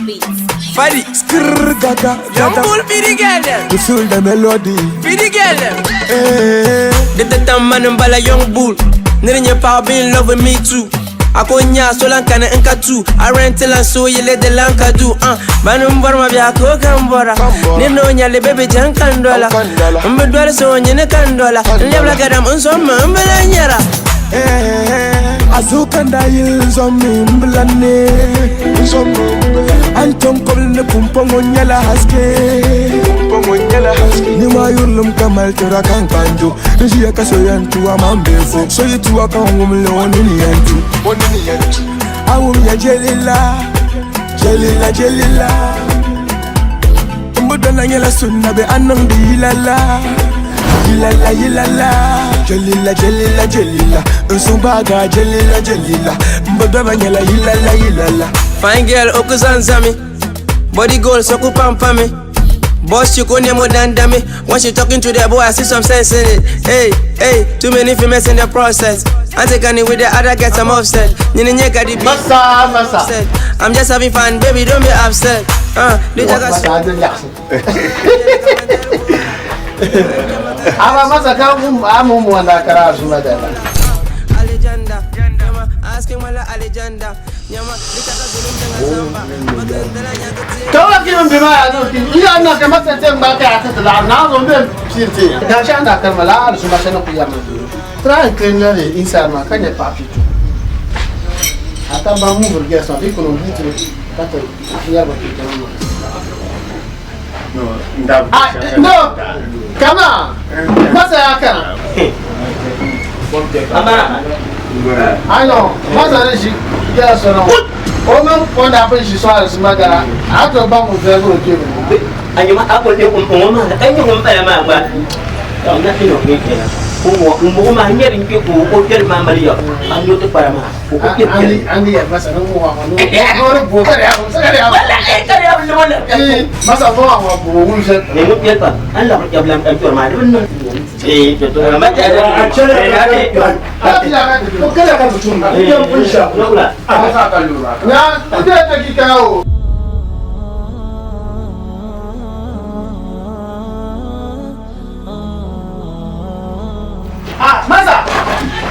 Fadi. Skrrr gaga Young gaga. bull feed the girl them. You feel the melody. Feed the girl them. Hey. Did the time man and bala young bull. Nigga your power be in love with me too. I konya so lan kana nka tu. I rent till and so you let the lanka do. Banum bar ma bia ko kan bora. Kan bora. Ni no nya le baby jan kan dola. Kan dola. Mbe dola so nyi ne kan dola. Kan Lebla dola. gadam unso ma mbela nyara. Azukanda yil zomi mblane Anton kobl ne pumpongo nyela haske Nima yurlum kamal tura kan kanjo Njiya kaso yantu amambefo So yitu kan wumle onini yantu Awum ya jelila Jelila jelila Mbudana nyela sunna be anang di yilala Yilala yilala Jelila jelila jelila Nsumbaga jelila jelila Mbudana nyela yilala yilala Fine girl okuzanzami. Body goal so ku pampa me. Boss chick on more than dummy. When she talking to the boy, I see some sense in it. Hey, hey, too many females in the process. I'm taking it with the other girls, I'm upset. Nyini nyeka di beat. Masa, masa. Upset. I'm just having fun, baby, don't be upset. The jaga Masa adin yaksin. Ama masa ka amu mu wanda kara zuma da ba. Alejanda, nyama, asking wala Alejanda. Nyama, the jaga zulum denga zamba. Magandala nyaga te. Kawai ki mun bima ya no ki ila na ka masa te mba ka ta la na zo be pirti. Da sha na kalma la al suma shana ku ya ma. Tra clean le inside ma kan ya papi tu. Ata ba mu burge so bi kono butu ka to ya ba ki ma. Ah, no. Kama. Masa ya kana. Ano, masa ne shi ya so no. O men ko da fa shi so al suma da. A to ba mu fe ko ke mu. Anyuma ako le um um ma anyi um bala ma gba na ino ke ke ko wo um um ma nyeri ke ko ko kel ma mali yo anyo te para ma ko ko ke Andi andi ya masa no mu wa no. No no bo ka ya sa ka ya. wala e ka ya lu wala Eh, masa bo wa bo wu se. ne mu kel pa an la ko jablam am tor ma dun eh to to ma ta A ti ya ka ko kala ka mutum. Nokula Na, ku da ta ki kawo. Ah, masa.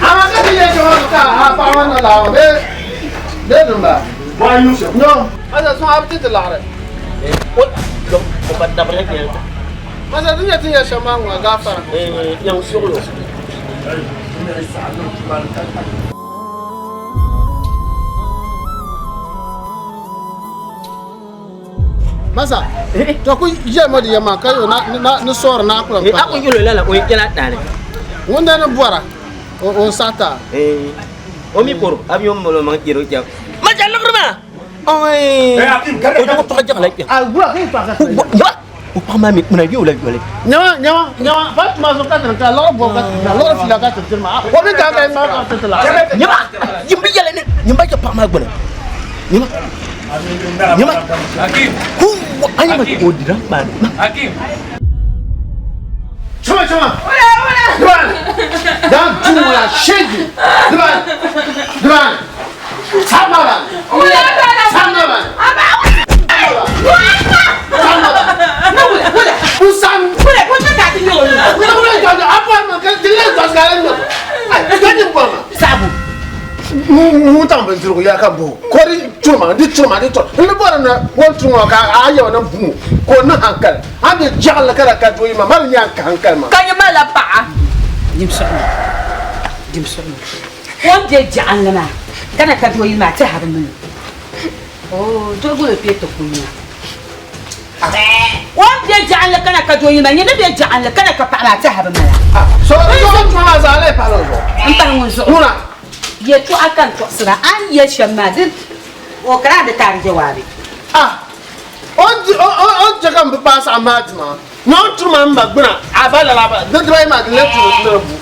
Ama ka ti ye jo ka ha pa wa na la be. Be dun ba. No, masa sun abti ti lagre. ko ko ba da bare ke Masa tin ya tin ya shama ngwa gafara. eh yang suglo Masa. To ku je mo di yama ka yo na na ni sor na ku eh ako yulo la la o kela tane Wunda ni bora. O o sata. eh o mi koro abiyo molo ma kiro ja ma ja lagre ma oi o to to ja la Ah, gura kai pa ka. Ya o pa ma mi muna yo la yo le Nyama nyama nyama ba ma so ka tan ka lor bo ka na lor fila ka tan ma. O bi ka ka ma ka tan la. Nyama yimbi yale ne nyamba ja pa ma gbona nyama nyama Hakim, ku anya ma o dira ma Hakim. Chuma chuma. Duban. Dan chuma shegi. Duban. Duban. Samaban. Samaban. Samaban. Usan. Wala wala jɔjɔ a bɔ ma ka dile jɔsgalen don. Ka ni bɔ ma. sabu Mun tan bɛ ya ka bo. Kɔri chuma di chuma di tɔ. Ni bɔra na wɔn tuma ka a yɛ na bu. Ko na hankali. An bɛ jagal kala ka to i ma. Mali ɲa ka hankali ma. Ka nyɛ la paɣa dim suɣumi dim suɣumi o ni bɛ jaɣanli maa kana ka doo yili maa ti ha bi mini o doo golo pe ti kunya o ni bɛ jaɣanli kana ka doo yili maa nyɛ ni bɛ jaɣanli kana ka paɣa maa ti ha bi mala So so tuma za ale pa lo zo. n pahi ŋun zuɣu Muna. yɛltɔɣa ka n tɔɣisira a ni yɛli shɛm maa di o kana di taari jawaabi Ah. O o o o jɛ ka n bɛ paasi a maa dima. N'o tuma n ba gbina a ba la la ba. Ne dira ma ne tunu ne bu.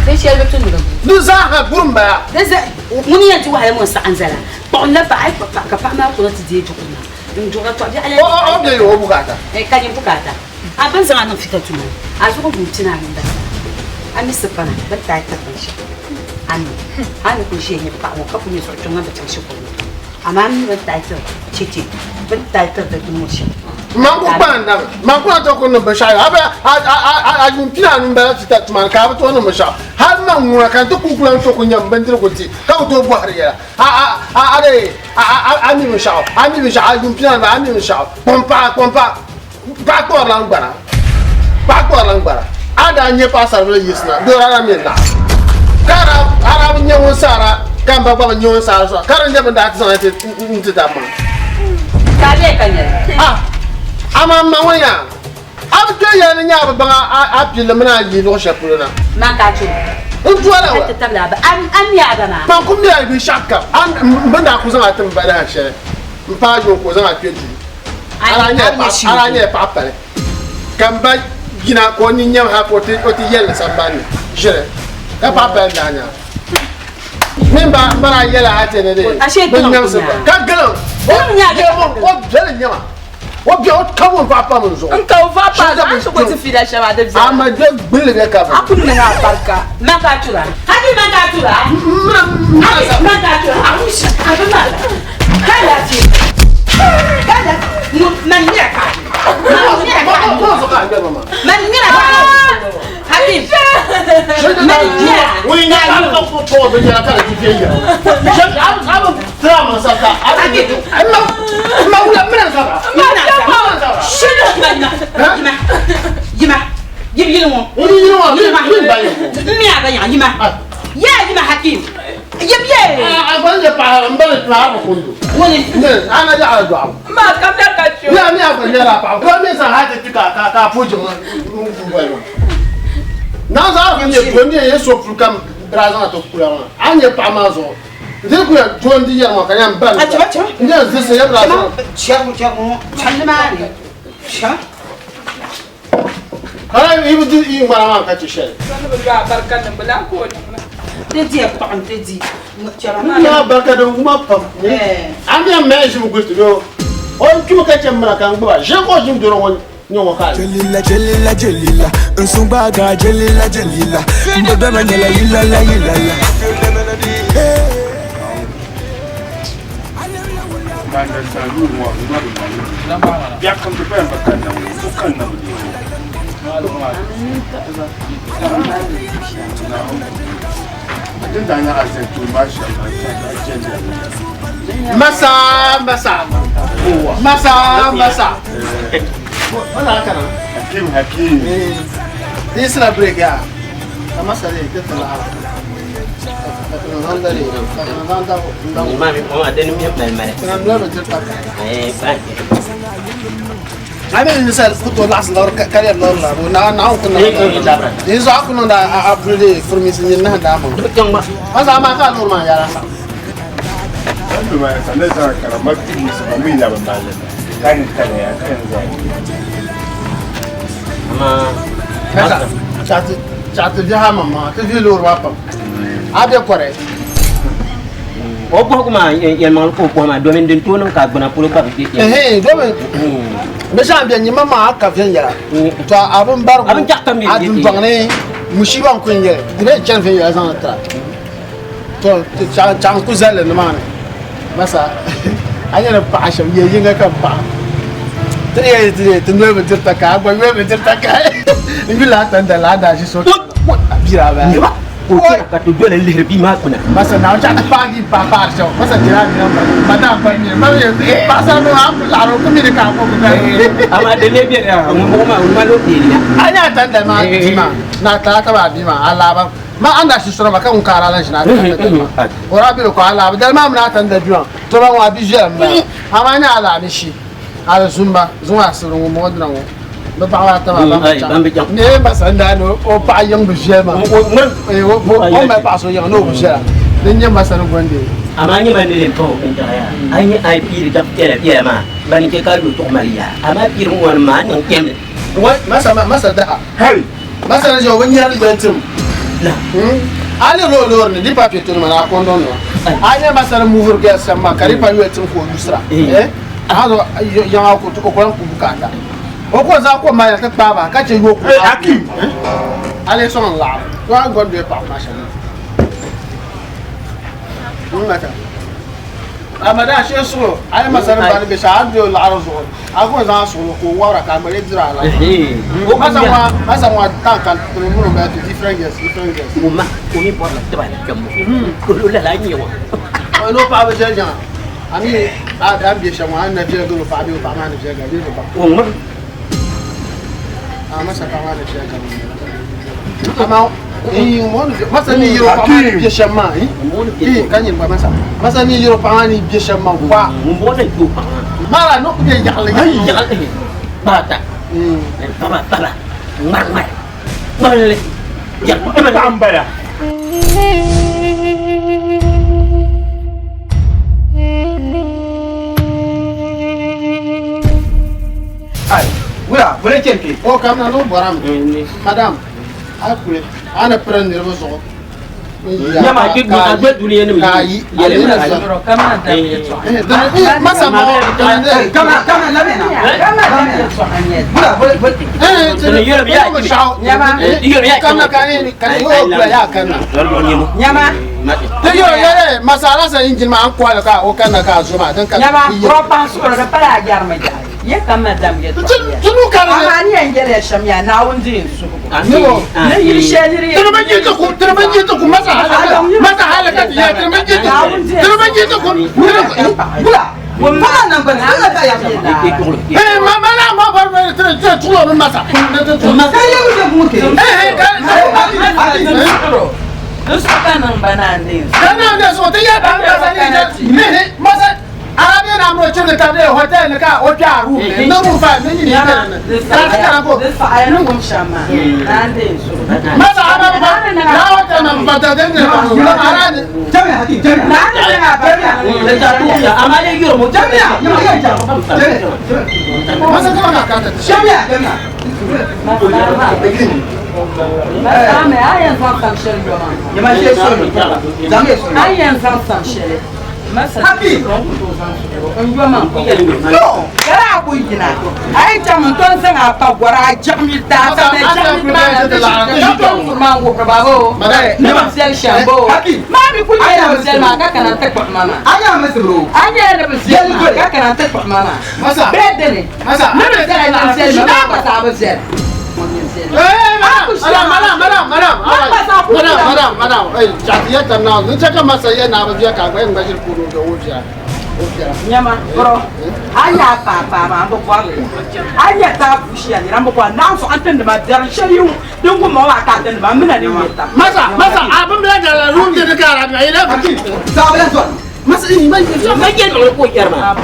din shɛli bi tuni bi bu Ni zaa ha burum ba ya. di za ŋuni yɛn ti wahala ŋun saɣam zala kpuɣin la paɣa ka paɣa maa kuna ti deei duɣuri maa n duɣura tɔ biɛɣu O o o bɛ yen o bukata. ka nyɛ bukata a bin zaŋ a niŋ fita tuma a zuɣu buu tina a ni a mi sipana bi taai tiri binshaɣu a ni a ni ku ʒiya nyɛ paɣa ŋɔ ka ku nyɛ zuɣu kpiɔŋ bi chaŋ shikuru ni amaa a mi bin taai tiri cheche Bɛ ni taali tiri di dini ŋɔ shɛm. Man ku kpaŋ dama man ku na tooi ku niŋ binshɛɣu a bɛ a a a yuun pina anu m-bala ti ta tuma ni ka a bi tooi niŋ binshɛɣu hali man ŋuna ka n ti ku ku lan tooi ku nyam bindirigu di ka ku tooi bɔhiri yɛla a a a a dee a a a a mi binshɛɣu a mi binshɛɣu a yuun pina anu a mi binshɛɣu kpɔm paɣa kpɔm paɣa paɣa kpuɣirila n gbana paɣa kpuɣirila n gbana a daa nyɛ paɣasaribili yiɣisina doo a daa mi n naɣa ka a daa a daa bi nyɛ ŋun saara ka n ba gba bi nyɛ ŋun saara zuɣu ka di nyɛ bin daa ti zaŋ ti n ti dabba Ka a lee ka nyɛli. A amaa m ma ŋɔ yaa a bi kpe yɛli ni nyɛ a bi baŋ a pilli mini a yi luɣ shɛli polo na. Man ka a chɛ o. N dɔla wa. Ti tabili a ba a mi a ba maa. Man ku mi a binshɛɣu kam. A m bin daa ku zaŋ a ti m ba dahin shɛli m paai yuŋ ka o zaŋ a kpe duu. A daa nyɛla paɣa pali ka m ba yina ka o nini nyam hal ka o ti yɛli sambani ni ʒiri ka paɣa pali n-daa nya a. Mini ba n ba daa yɛla a ti ni di bin nyaŋsim ba ka giliŋ o biɛli nyama o biɛ o ka ŋun vaɣa pam n zuɣu. N ka o vaɣa pa a zuɣu a ti fiila shɛm a di viɛla. Ama dɛ gbulli bɛ ka A ku niŋ a barika. Man ka a tura. Hali man ka a tura. Man ka a tura. A wushi a bi mali. Ka laafee. Ka laafee. Man nyɛla ka a Man nyɛla ka a Man nyɛla ka a Hakim. Man nyɛla. Ŋun nyɛ ka a ku tɔɣi binyɛra ka di ti viɛnyɛla. Yima, yim yili ŋɔ. N mi a ba yaɣa yima. Yaa yima Hakim. Yim ye. Ŋuni. N ku yɛn to n di yɛri ŋɔ ka yɛn ba n yɛn zisi yɛri la zuɣu. Chɛbu chɛbu ŋɔ chandi maa ni chɛma. Ka yi bi di yi ŋmana maa ka chɛ shɛli. Sani bi lo a barika niŋ bi lahi ka o niŋ Ti diya kpaɣim ti di chɛma maa. N nya barika din wuma pam. A mi a mali ʒim guli ti do o kpimi ka chɛ mira ka n gbuba ʒe ka o ʒim doro ŋɔ nyɛ ŋɔ ka a Jelila, jelila, jelila Nsumbaga, jelila, jelila Mbebema nyela yilala, yilala Hey. Masa, masa, masa, masa. Wala kana. Hakim Hakim. Ni sira break ya. Ka masa de te tala. Ka de ka zanda da. Ma mi ko adeni mi mali mali. Ka mla be te ta. Eh ba. Ai me ni sal kuto las lor ka le lor la na na ku na. Ni zo ku na a brûler fourmis ni na da mo. Masa ma ka lor ma yara sa. Ama Masa chati vi ha mama ti vi lor wa pam. A be kore. o bɔhigu maa yɛlimaŋli ka o bɔhi maa domin din tooi niŋ ka a gbuna polo ka bi bɛ Ehe, domin bɛ shɛŋa bɛ nyima maa ka viɛnyɛla to a bin barigu A bin chaɣ kam bɛ a dundoŋ ni mushiba n ku n nyɛli di lee chani viɛnyɛla zaŋ tira to chaɣ n ku zalli nimaani masa a nyɛla paɣa shɛm yɛ yinga ka n paɣa ti yɛ ti yɛ ti noli bi dirita ka a gba yoli bi dirita ka n yuli a tandali a daa ʒi so a bira a baya o chɛna ka ti doli lihiri bia maa gbuna masa na chaɣ ti paagi pa paɣari shɛba masa jira mi ma daa pa mi ma mi paɣasara mi a ku laɣari ku mi ni ka a ku amaa di lee bɛ ŋun bɔŋɔ maa ŋun mali o deeri ya a nya tandali maa bia maa na tala ka baa bia maa a laaba ma a na shishira ma ka ŋun kaara lan ʒina a tandali maa o daa bɛ ko a laaba dali maa mini a tandali bia maa to ba ŋɔ a bi ʒiɛla m bala amaa nya a laami shi a di zumba zuŋ a sibiri ŋun bɔŋɔ dina ŋɔ bɛ paɣaba ata maa ban bi chaŋ ne masa n daa ni o paɣa yiŋ bi ʒiɛli maa o mali paɣa so yiŋ ni o bi ʒiɛla din nyɛ masa ni gondi amaa nyɛ ban ni lee pa o bintaɣa yaa a nyɛ a yi piiri daɣu piɛla piɛla maa bani chɛ ka yo tuɣu mali yaa amaa piiri ŋɔ nim maa a niŋ kpɛmli masa masa daha masa ni ʒɛ o bi nyɛri yɛli la a lihiri o loori ni di pa piɛto nima ni a kɔndɔŋ nima a nyɛ masa ni muhiri gɛs shɛm maa ka di pa yoli tim ka o yusira a zo yaŋa o ku lahi ku bukaata o ko zaŋ kom maa ti kpaai ba ka chɛ yo ku Hakim. a lee sɔŋ n laɣim to a gɔndi bɛ paɣaba maa shɛm n mata A madam shee suɣulo a yi masa ni bani bɛ shɛli a ni bɛ o laɣiri zuɣu a ku zaŋ a suɣulo ka o wɔbira ka a gba lee diri a la. Masa ŋɔ masa ŋɔ tan ka tiri mini o mali ti different girls different girls. O ma o mi bɔrila tiba ni kpɛm o o lala n-nyɛ o. O ni o paɣaba ʒe jiŋa a mi a a ni bɛ shɛm ŋɔ a ni na viɛli gari o paɣa bee o paɣa maa ni viɛli gari bee bɛ baŋ. O ŋmiri. A masa paɣa maa ni viɛli gari o amaa masa ni yɛrɛ o paɣa maa ni bɛ shɛm maa ka nyini gba masa masa ni yɛrɛ o paɣa maa ni bɛ shɛm maa wa ŋun bɔŋɔ na kpe o paɣa maa. Mara no ku bɛ yaɣali yaɣali kpaata baba baba ŋmari ŋmari ŋmarili Paɣa m-bala. Ai, wula, bole chɛn kpe. O kamina n'o bɔra mi madam a kuli a ni piri niriba zuɣu Nyama a gbe dunia nim ka yi yɛli na masa mɔgɔ Kama, kama lamɛn na. Wula, bole, bole. kamina ka ni ka ni o kula ya kanna Nyama. te yo yɛrɛ masa ala sa injin ma an kɔli ka o kanna k'a zo ma din ka Nyama, rɔba suɣuri di pala a jɛrimi jahi. Ye kam na dam yɛltɔɣa. tunu kari Amaa ni yɛn yɛli ya shɛm yaa Naawuni di n suhigu. Nebo. Ni yili shɛli niri yɛn- Tiriba ji ti ku tiriba ji ti ku masa halaka masa halaka ti ya tiriba ji ti ku tiriba ji ti ku Wula, pala nan bani, ala ta ya shɛm. eh ma ma la ma ba ba tiri tiri tulo ni masa Ka ye wuli kun kɛ. eh eh ka Di suka niŋ ba na n-deei. kana ne so te ya ba masa ni ne masa arabe na mo chiri ka ne hotel ne ka o twa ru ne na ru fa ne ni ne Di ka ka ko saɣaya di saɣaya ni wum shɛm maa na n-deei n suhigu. masa ara ba na hotel na ba ta den ne ba ara ne Jamiya, Hakim, jamiya. Na n niŋ a barika. amma dai yoro mo Jamiya, yama, yama, jamiya. masa ka na ka ta Jamiya, jamiya. Masa mi a yɛn zaŋ sam shɛli yɔ maa. Yama shee soli. Jamiya soli. A yɛn zaŋ sam shɛli. Masa Happy. n yɔ maa. No. Kala a ku yina a yi chaŋ n tom zaŋ a pa gɔri a jiɣimi daa ka mɛ jiɣimi maa na ti ʒi ka tom kuri maa n wuhiri ba bo ni bi viɛli shɛm bo Happy. maa mi ku nyɛla bi viɛli maa ka kana ti kpuɣi ma maa An y'a mɛn sibiri o. a nyɛla ni bi viɛli maa ka kana ti kpuɣi ma maa masa bɛɛ dini masa ni bi viɛla ni bi viɛli maa maa gba zaa bi viɛli Eh, madam, madam, madam, madam, madam, madam, madam, eh, jati ya tam na, ni chaka masa ya na ba biya ka gba ngba jir kunu do wo biya. Wo biya. Nyama bro a nyɛ a paapaa maa n bi bɔrili a nyɛ taa pushi a nira n bi bɔri naan sɔɣa n tindi ma dɛri shɛli yi din ku ma maa ka a tindi ma n mina ni nyɛ tam Masa, masa, abin bila da la run de ka ra na ila. Hakim, zaabila sɔrɔ. Masa ni ma yi ma je no ko yar ma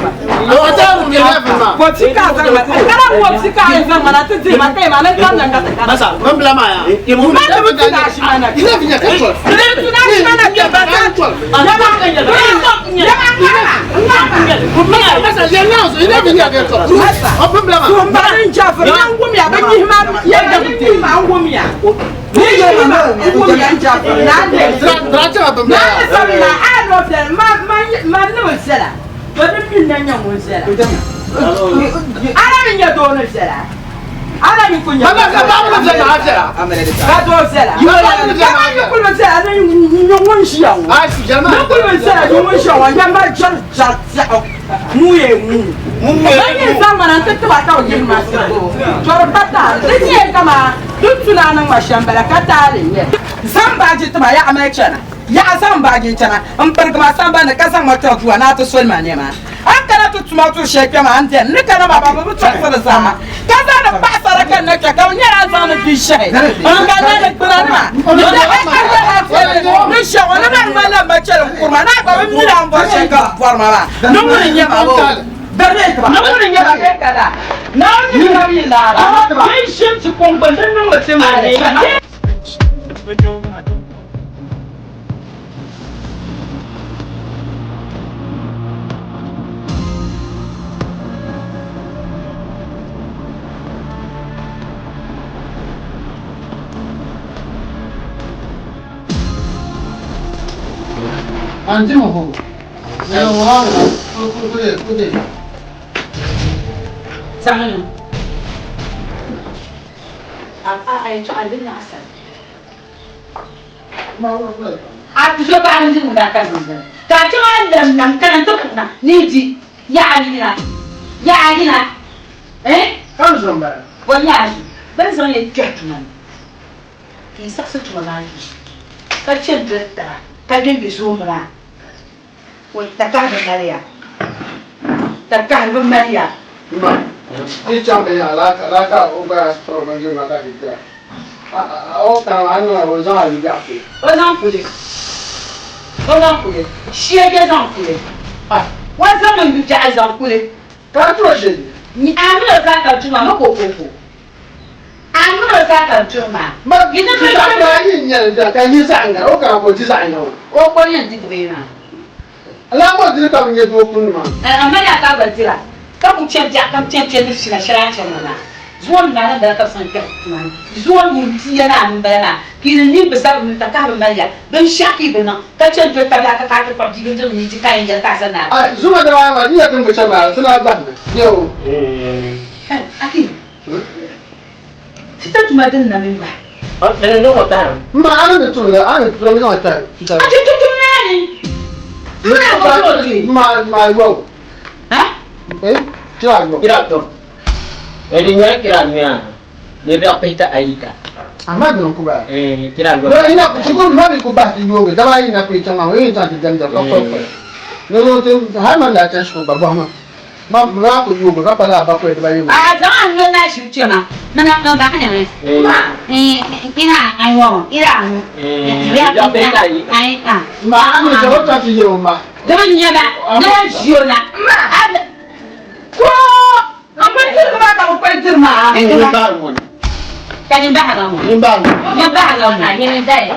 O ta run de la ma. Wɔbsi ka zaŋ ma kana wɔbsi ka zaŋ ma na ti di ma kai ma na kam na ka ti kana. Masa, ban bila ma ya. Ma ti bi tuna shi ma na. Ila binya ka tol. Ti bi tuna shi ma na ke ba ta. Yama yama Masa, masa, ya na so ila binya ka tol. Masa. O ban bila ma. Tumbarin Jafar yan gum ya ban yi ma ya yi ma an gum ya. Ni yi ma an gum ya Jafar na ne. Dra dra ta ban bila. Na ne sabila a no fiɛ ma ma ma ne bi fiɛla. To di min na nyɛ ŋun fiɛla. Ala mi nyɛ doo ni fiɛla. Ala mi ku nyɛ. Mama ka ba mu na fiɛla. Ka doo fiɛla. Ka mi kuli bi fiɛla ni nyɛ ŋun ʒiya ŋɔ. Ah, si jama. Ne kuli bi fiɛla ni ŋun ʒiya ŋɔ yɛmba jɛri jɛri tiɛɣu ŋun yɛ ŋun. Ban yi zaŋ mana n ti tiba ka bi yihi ma sirgo. Tɔri pa taali di nyɛ kama di tuna niŋ ma shɛm bala ka taali n nyɛ. Zaŋ baaji tima yaɣa mali chana yaɣa zaŋ baaji n chana n pirigi ma sambani ka zaŋ ma tiri duwa ni a ti soli ma nɛma. A kana ti tuma turi shɛli kpɛma a ni dɛni ni kana maa ba bi bi tɔɣisiri zama ka zaŋdi paɣasara ka na kpɛ ka bi nyɛla a zaŋdi bia shɛhi n ka na ni gbuna nima ni ni shɛŋa ni ma ŋmanila n ba chɛli n kuri ma ni a gba bi mi la n bɔri shɛli ka bi bɔri ma maa ni ŋuni n nyɛ ma bo ni ŋuni n nyɛ ma bee ka da Naawuni ni ka bi yi laara yi ʒini ti kɔŋ gbuni di niŋdi ti maa ni. An ji mu ho. Ne wa ku ku ku ku de. Zaŋ A a yɛltɔɣa din nyaɣasira. Ma wa. A tuzo paɣa bindirigu daa ka niŋ dini. Ka a chaŋ a lam nam kana n-ti puɣina ni yi di. Yaha a yina. Yaha a yina. Eh? Ka n zo m-bala. Bɔ n-nyɛ a zo? Bɛ ni zaŋ ya kpɛhi tuma ni ka yi saɣisi tuma maa yi ka chɛ n-doli taba ka gbɛngbɛ zoomba maa. Wai takahi bi mali ya. Takahi bi mali ya. Ma, yi chaŋ bɛ ya alaaka o gba sɔrɔ bindirigu maa ka ti dira. O kana maa a ni niŋ o zaŋ a biɛɣu kuli. O zaŋ kuli. O zaŋ kuli. Shia bɛ zaŋ kuli. O zaŋ n biɛɣu zaŋ kuli. Ka a turi o shɛli? A mi o zaa ka tuma mi ka o ko ko. A mi o zaa ka tuhi maa. Ma, ti zaɣ maa yi nyɛli da ka yi zaɣ ŋari o kana ka o di zaɣ yini o. O ko yɛn di bee maa. Lala ka o diri ka bi nyɛ doo kundi maa. A mali a ka gba dira ka ku chɛ biɛɣu kam chɛ chɛ ni fila shɛli a ni chani ŋɔ maa. Zuɣu ni maa bala ka bɛ zaŋ kpɛhi tuma ni. Zuɣu ŋun pia naa m-bala maa ka yi ni niŋ bɛ zabiri mini takahi bi mali ya binshɛɣu ka yi bi niŋ ka chɛ n-doli tab yaa ka ka a ti kpuɣi bia bindirigu ni yi di ka yɛn yɛli ka a sa naai. Ai, Zuma daba ayi maa, di nyɛla din bi chani maa, ti lahi bahimi. Yɛo. Akim, ti ta tuma din na mini bahi. M ma, a ni ni tumdi, a ni tumdi zaŋ kpɛhi. A ti ti tum naani. Ma, ma yɔbu. Ha? Eh, kira yɔbu. Kira yɔbu. Di nyɛla kira nuya ni biɛɣu pihita ayi ka. Ama dini ku bala. Kira yɔbu. Dama ina shikuru ma mi ku bahi ti yoogi dama ayi na kuli chaŋ maa yi zaŋ ti dɛm dɛm ka kpali kpali. Ni zo ti hali man daa chani shikuru gba bɔhima ma maa ku yoogi ka pa laa bakɔi dibayi ŋɔ. A zaŋ a noli na ʒiri kpɛma mana n bahi ni ina ayi ina anu Biɛɣu pihita ayi. ayi ka. Ma a mi zaŋ o chaŋ ti yɛli o ma. Dama n-nyɛ ba dama n ʒi o na. Ko a kpali diri maa ka bi kpali diri maa. N bahi ŋɔ ni. Ka nyin bahi ŋɔ. N bahi ŋɔ. Nyin bahi ŋɔ. Nyin dali.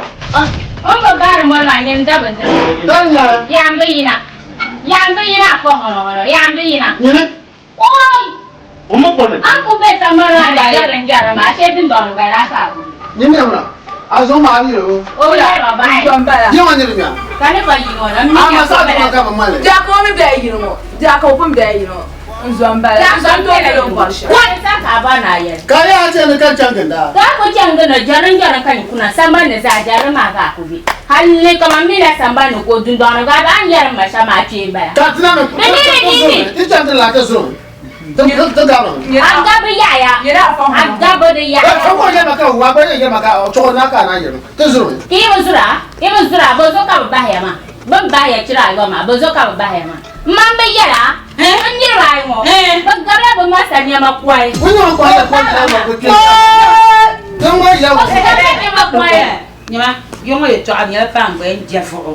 O bi baari ŋɔ maa nyin da bi diri. Dan ya. Yaa bi yina. Yaa bi yina fɔ hɔrɔhɔrɔ. Yaa bi yina. Nyini. Oi! O mo kpɔmi. An ku bɛ samara la jɛrim jɛrim maa shee dundɔŋ gba laasabu. Nyini yɛmina. A zuɣu maa ni o. O yɛrɛ bahi. Yɛma niri mia. Ka ne fa yini ŋɔ na mi A ma sa tuma ka bi mali. Jaaka o mi bɛ yini ŋɔ. Jaaka o pun bɛ yini ŋɔ. N zo n bala. N zo n tooi yɛli n bɔri shɛli. Wani sa ka a ba na yɛli. Ka yaa chani ka chaŋ ginda. Ka ku chaŋ gina jɛrim jɛrim ka ni kuna samban ni zaa jɛrim maa ka a ku be. Halli kaman mi la samban ni ka o dundɔŋ ni ka a ba n yɛrim ma shɛm a kpee n bala. Ka ti na mi ti chaŋ ti lahi ti zuri ti gabimi. A gabi yaɣaya. A gabi di yaɣaya. Ka ko yɛlima ka wa gba yɛlima ka chuɣu na ka a na yɛlim ti zuri. Ka yi bi zura yi bi zura bɛ zo ka bi bahiya maa bɛ ni bahiya chira ayɔbu maa bɛ zo ka bi bahiya maa m ma bi yɛla n niriba ayi ŋɔ bɛ gabila bɛ masa nɛma kɔhi. Bɛ nɛma kɔhi la kɔhi la ma ku kpɛ. Din ŋɔ yɛli. Bɛ gabila nɛma kɔhi. Nyama, yo ŋɔ yɛtɔɣa nyɛla paangba n jɛ vuɣu.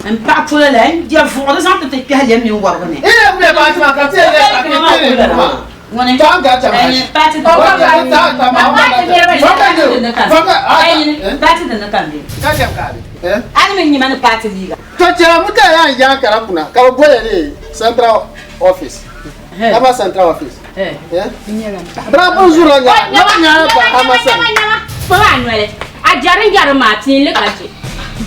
N paɣa polo la n jɛ vuɣu di zaŋ ti ti kpɛhi lɛm mini wɔbigu ni. Ina bɛ paati maa ka ti yɛn lɛbi ka ti ni maa. Ŋuni? Tɔŋ ka chaŋ hashi. Paati Fɔka ta ta ma fɔka ni fɔka paati din ni ka n be. Ka lɛm ka a be. A ni mi nyima ni paati liiga. To chɛla mutane yan yan kara kuna ka bi boli ni central office. Kama central office. Bra bun zura nya. Nyama nyama ba ama sa. Kpaba a noli. A jɛrim jɛrim maa piinli ka chɛ.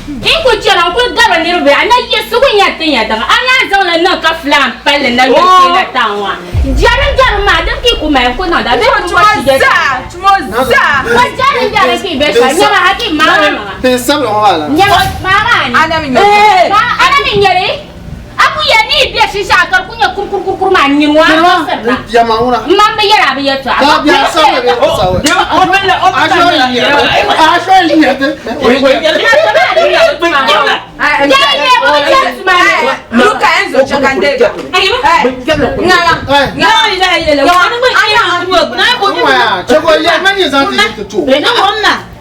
N ku chɛna n kuli gari niriba a na yiɣisigu n yɛn ti nya tiŋa a naan zaŋla niŋ ka filaan palli na yuli ti na taŋ maa. Jɛrim jɛrim maa din ka yi ku mali n ku niŋda bee ku bɔri ti yɛli. Ko jɛrim jɛrim ka yi be shɛli nyama haki maa maa. Pin sabila ŋɔ maa la. Nyama maa maa ni. Maa ana mi nyɛli. A ku yɛli ni yi be shinshɛɣu ka di ku nyɛ kurkurkurkur maa nyini ŋɔ a muɣisiri na. Yɛma ŋuna. M ma bi yɛli a bi yɛltɔɣa. Ka biɛɣu sabila bee bi sabi. A shɔri nyɛti. Luka Enzo Chakandega. Chɛko yɛ ma ni zaŋ ti ti to.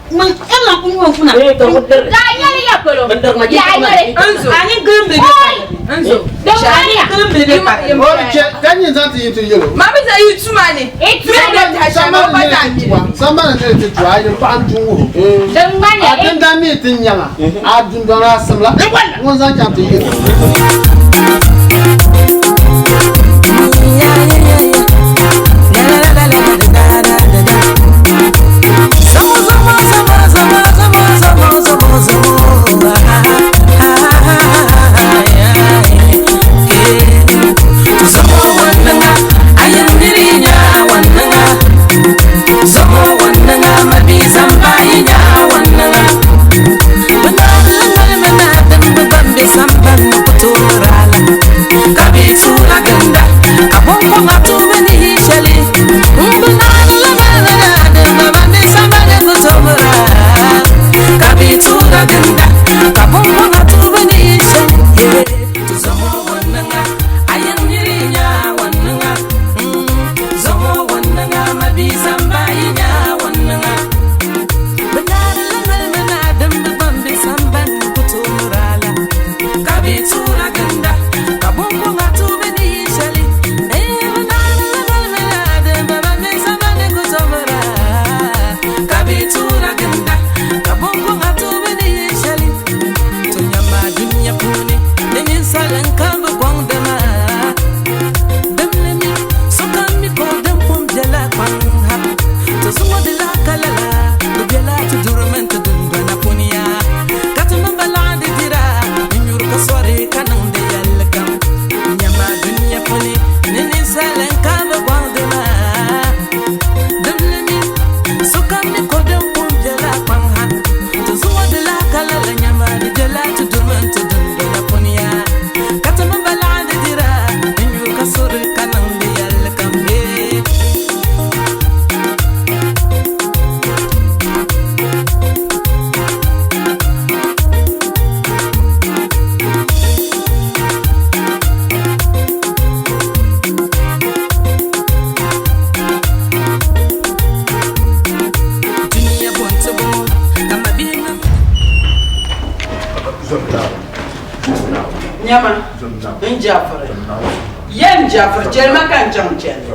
Yaa nyɛli ya polo. Yaa nyɛli. Enzo. Enzo. O chɛ ka nyɛ zaŋ ti yi ti yɛlo. Mami za yi tuma ni. Sambani ni ti tu a yi paɣa n dun wuhi. Din ŋmani A dindan mi ti nyaŋa a dundɔŋ a simla ŋun zaŋ chaŋ ti yɛlo. Zama wannan ga mabi zan bayi ya wannan ga. Jafiri, yɛn Jafiri, chɛli ma ka n chaŋ chɛndi.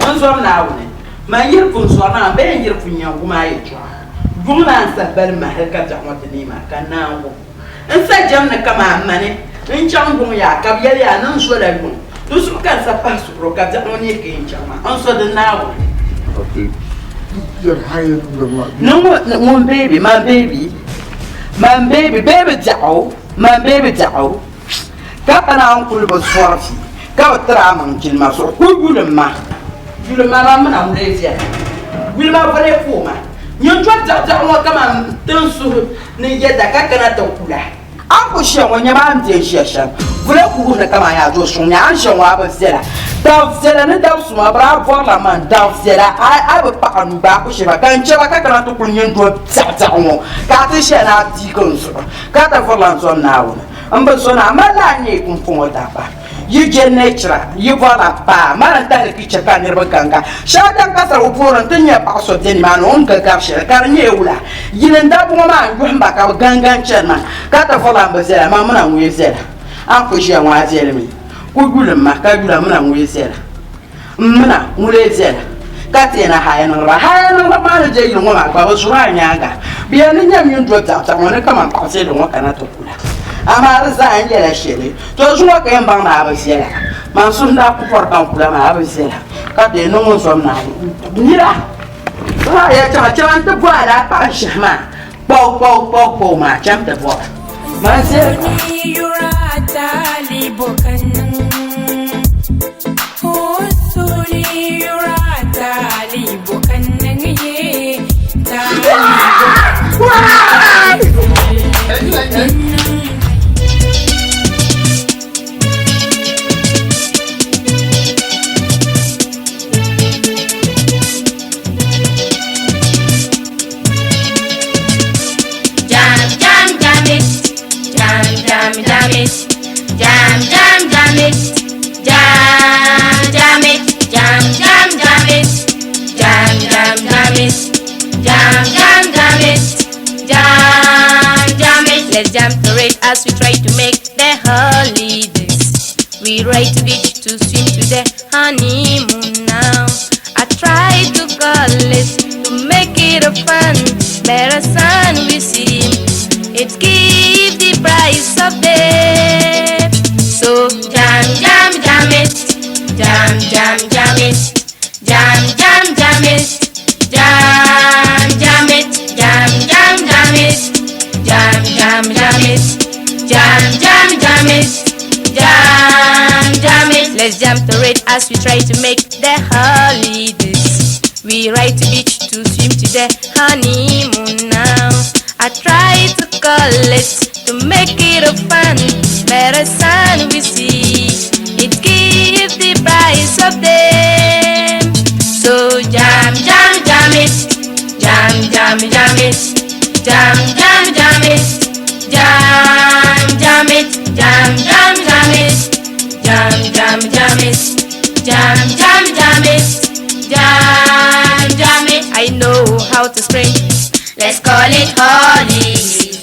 N zom Naawuni, man yiri pun sɔri na maa bee n yiri pun nya gum a yɛtɔɣa. Yuŋ maa n sa bali ma hali ka biɛɣu ŋɔ ti neei maa ka n naan wum. N sa jɛm ni kaman mani n chaŋ yuŋ yaa ka bɛ yɛli yaa ni n zola yuŋ. Di zuɣu ka n sa pahi suhuro ka biɛɣu ŋɔ neei ka yi chaŋ maa. N zo di Naawuni. Ni ŋun beebi, man beebi, man beebi, beebi biɛɣu, man beebi biɛɣu, ka pa naan kuli bi zɔri vi ka bi tiri a maŋ jilima zuɣu, kuli yulim ma. Yulim ma maa mini a ŋun viɛla. Yuli ma voli pooi ma. Nyin doli biɛɣubiɛɣu ŋɔ kaman tin suhu ni yɛda ka kana ti kula. A ni ku ʒiya ŋɔ, nyama a ni be n-ʒiya shɛm. Voli ku wuhi ni kaman yaa do suŋ ni a ni ʒiya ŋɔ a bi viɛla. Daŋ viɛla ni daŋ suma, bɛ daa bɔrila man daŋ viɛla, a bi paɣ a nuu gba a ku she ba, ka n chɛ ba ka kana ti kuli nyin doli biɛɣubiɛɣu ŋɔ, ka a ti ʒiya ni a biigi n zuɣu, ka ti vurila n zom Naawuni. M bi zo ni a mali a nyee pumpɔŋɔ dabba. Yi je nechira, yi bɔrila paa, mali n-tahili kicha ka niriba ganga. Shɛba daŋ ka sarigu puuni nti nya paɣ so be nimaani o ni ga gari shɛli, ka di nyɛ wula? Yili n-dabba ŋɔ maa n-yɔhim ba ka bɛ ganga n-chani maa, ka ti vurila m bi viɛla, man mini a ŋun yi viɛla. A ni ku ʒiya ŋɔ a viɛli mi? Ku yulim ma ka yula m mini a ŋun yi viɛla. M mini a ŋun lee viɛla, ka ti yɛn a haya niŋdi ba. Haya niŋdiba maa ni be yili ŋɔ maa gba, bɛ zuri a nyaaŋa. Bɛ yɛn ni nyam nyin do biɛɣubiɛɣu ŋɔ ni kaman paɣ viɛlli ŋɔ kana ti kula. Amaa di zaa n yɛla shɛli, to zuŋɔ ka yɛn baŋ ni a bi viɛla. Man suhu n-daa ku pɔri ka n kula maa, a bi viɛla, ka ti yɛn niŋ ŋun zom Naawuni nira. Maa ya chaŋ, chaŋ nti bɔ a daa paɣ n-shɛhi maa, kpaw, kpaw, kpaw, kpaw maa, cham ti bɔ ba. Man viɛli pam. Jam, jam, jam it. Jam, jam, jam it. Jam, jam, jam it. Jam, jam it. Jam, jam, jam it. Jam, jam, jam it. Jam, jam, jam it. Jam, jam it. Let's jam to it as we try to make the holidays. We ride to beach to swim to the honeymoon now. I try to call it to make it a fun, better sun we see. It gives the price of death. So jam, jam, jam it. Jam, jam, jam it. Jam, jam, jam it. Jam, jam it. Jam, jam, jam it. Jam, jam, jam it. Jam, jam, jam it. Jam, jam it. Let's jam to it as we try to make the holidays. We ride to beach to swim to the honeymoon now. I try to call it to make it a fun, better sun we see. It gives the price of them. So jam, jam, jam it. Jam, jam, jam it. Jam, jam, jam it. Jam, jam it. Jam, jam, jam it. Jam, jam, jam it. Jam, jam, jam it. Jam, jam it. I know how to spring. Let's call it holly.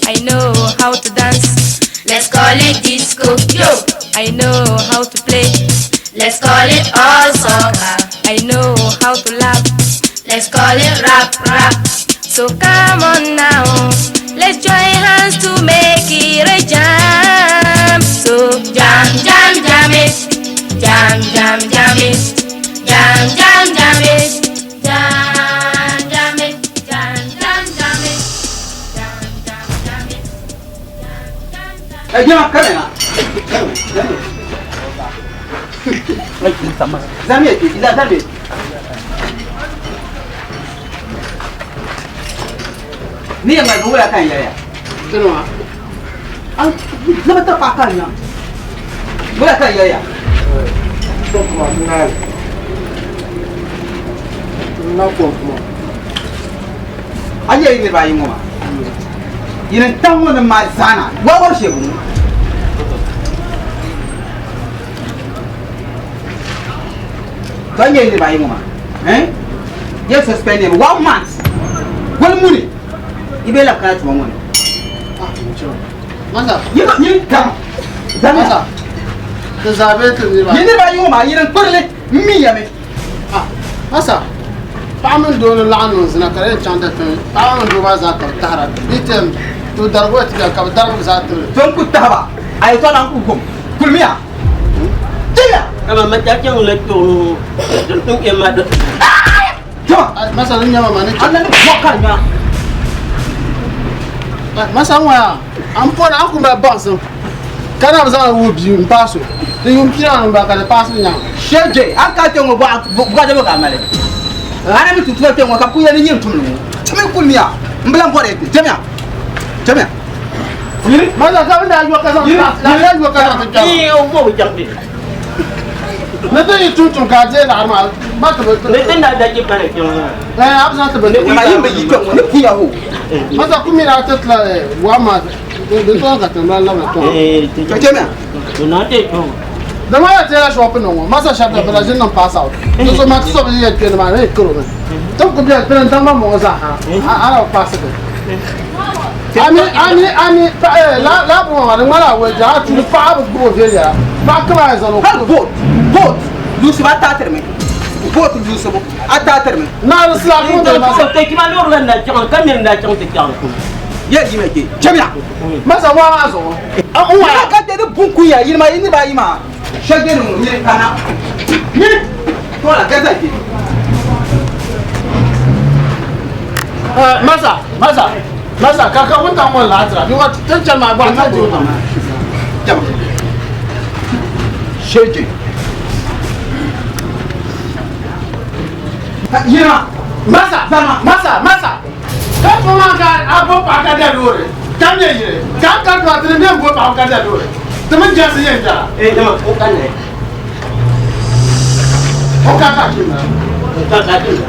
I know how to dance. Let's call it disco. Yo. I know how to play. Let's call it all soccer. I know how to laugh. Let's call it rap rap. So come on now, let's join hands to make it a jam. So jam jam jam it, jam jam jam it, jam jam jam it, jam jam it, jam jam jam it, jam jam jam it, jam jam jam it. Ɛ jama kame na. Zami ye zami. Ni yɛn ŋmali wula ka n yɛliya. Kini maa. Ne bi tiri paɣa ka n nya. Wula ka n yɛliya. Kuma naali. Na kom kuma. A nyɛ yi niriba ayi ŋɔ maa. Yini n tahi ŋɔ ni maa zaana. Wɔwɔri shee bɔŋɔ. To a nyɛ yi niriba ayi ŋɔ maa. Eh? Yɛ suspend him one month. Goli muni. I bɛ labi kana tuma ŋɔ ni. Masa. Yi ma yi dama. Dama. Masa. Ti zaa bee ti niriba Yi niriba ayi ŋɔ maa, yini n-kpirili m-mi ya mi. Ah, masa, paɣa mini doo ni laɣim niŋ zina ka di yɛn chaŋ dikpini, paɣa mini doo maa zaa ka bɛ tahira. Di yi ti yɛn to darigu ti bɛni ka bɛ darigi bɛ zaa tibili. So n-ku tahi ba, a yɛtɔɣa lan ku gum. Kulimiya! Chɛliya! Kama ma ta chaŋ la kpiɔŋ n ɛ ma do. Jama! Masa ni nyama ma ni A na ni bɔ ka di nya. Masa ŋɔ yaa, a ni pɔri a ni ku mali baŋsim ka na bi zaŋ li wuhi bia m-paai so. Di yuun pia ni m-bala ka di paasi di nyaŋa. Shɛje, a ni kana kpe ŋɔ bukaata bɔ ka a mali? A na mi tum tuma kpe ŋɔ ka bɛ ku yɛli ni nyini tumli ŋɔ. Ti mi kulimiya, m bi lan bɔri ya kpe. Chamiya! Chamiya! Masa ka bɛ daa yo ka zaŋ ti daa yo ka zaŋ ti kpɛma. Ii, o bo bi chaŋ ti. Ni ti yi tum tum ka a deei laɣiri maa, ba ti bi. Ni ti daa da chi pani kpɛŋ maa. Ɛɛ, a bi zaŋ ti bindirigu. Ma yi bi yi kpɛŋ ŋɔ ni puya hoo. Masa ku mi daa ti tila waa maa di tɔŋ ka ti mali labina tɔŋ. Chamiya! Dama ya teela shopping ŋɔ masa shɛba da bɛ na ʒini niŋ pass out. Di so maa ti so bi yɛn kpe ni maa ni karo mi. Ti ku bɛni bɛni n-daŋ ma mɔŋɔ zaa ha a na bi paasi bi. Ami ami ami la la bɔŋɔ maa di ŋmanila a wɛja a tuuli paɣa bi gbubi o viɛnyɛla paɣa kama a yɛn zaŋ o. Hali boat boat luusibu a taatiri mi boat luusibu a taatiri mi. Naa di sila kuma dali masa. Tɔ kima loori la n daa chaŋ ka miri n daa chaŋ ti chaŋ. Yɛ yima ke chamiya. Masa waa maa zuɣu. N wa ka tɛ di bun kunya yini maa yi niriba ayi maa shɛli bɛ ni ŋɔ nyini kana nyini tɔla gaza ke. Masa masa masa ka ka wuntaŋ ŋɔ laatira bi wa tin chani maa gba ta di wuntaŋ maa. Jama shɛli yini maa. Masa masa masa ka fɔ maa ka a bo paɣa ka da loori ka nyɛ yili ka n ka dɔɣi ti ni bɛ bo paɣa ka da loori ti mini jɛnsi yɛn jɛra. Ee jama o ka nɛ. O ka ka ki na. O ka ka ki na.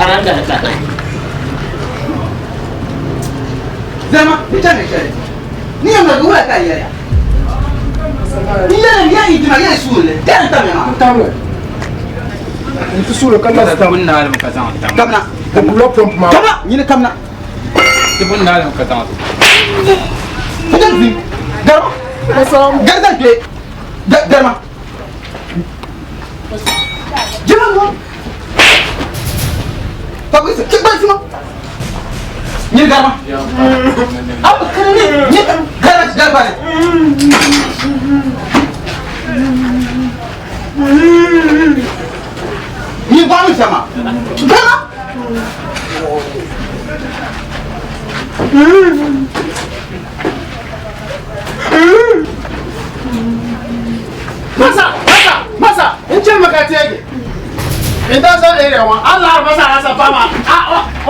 Aran da ka ka. Zama ni chani shɛli ni yɛn ma wula ka yɛli ya ni yɛli ni yɛn yi dima yɛli suuli dɛni tam ya maa. Tamle. N ti suuli ka la Ti bun naali mi ka zaŋ tam. Kamina. Di bula pɔmp maa. Kamina nyini kamina. Ti bun naali mi ka zaŋ Ti zi garima. Garima kpe garima. Jima ŋɔ. Pagisi ti gba zima. Nyini garima. Abu kiri ni nyini garima garima ni. Nyini bɔɣu mi sɛma. Garima. Masa masa masa n chɛ mi ka teegi n da zaŋ area ŋɔ a laɣiri masa a sa paɣa maa a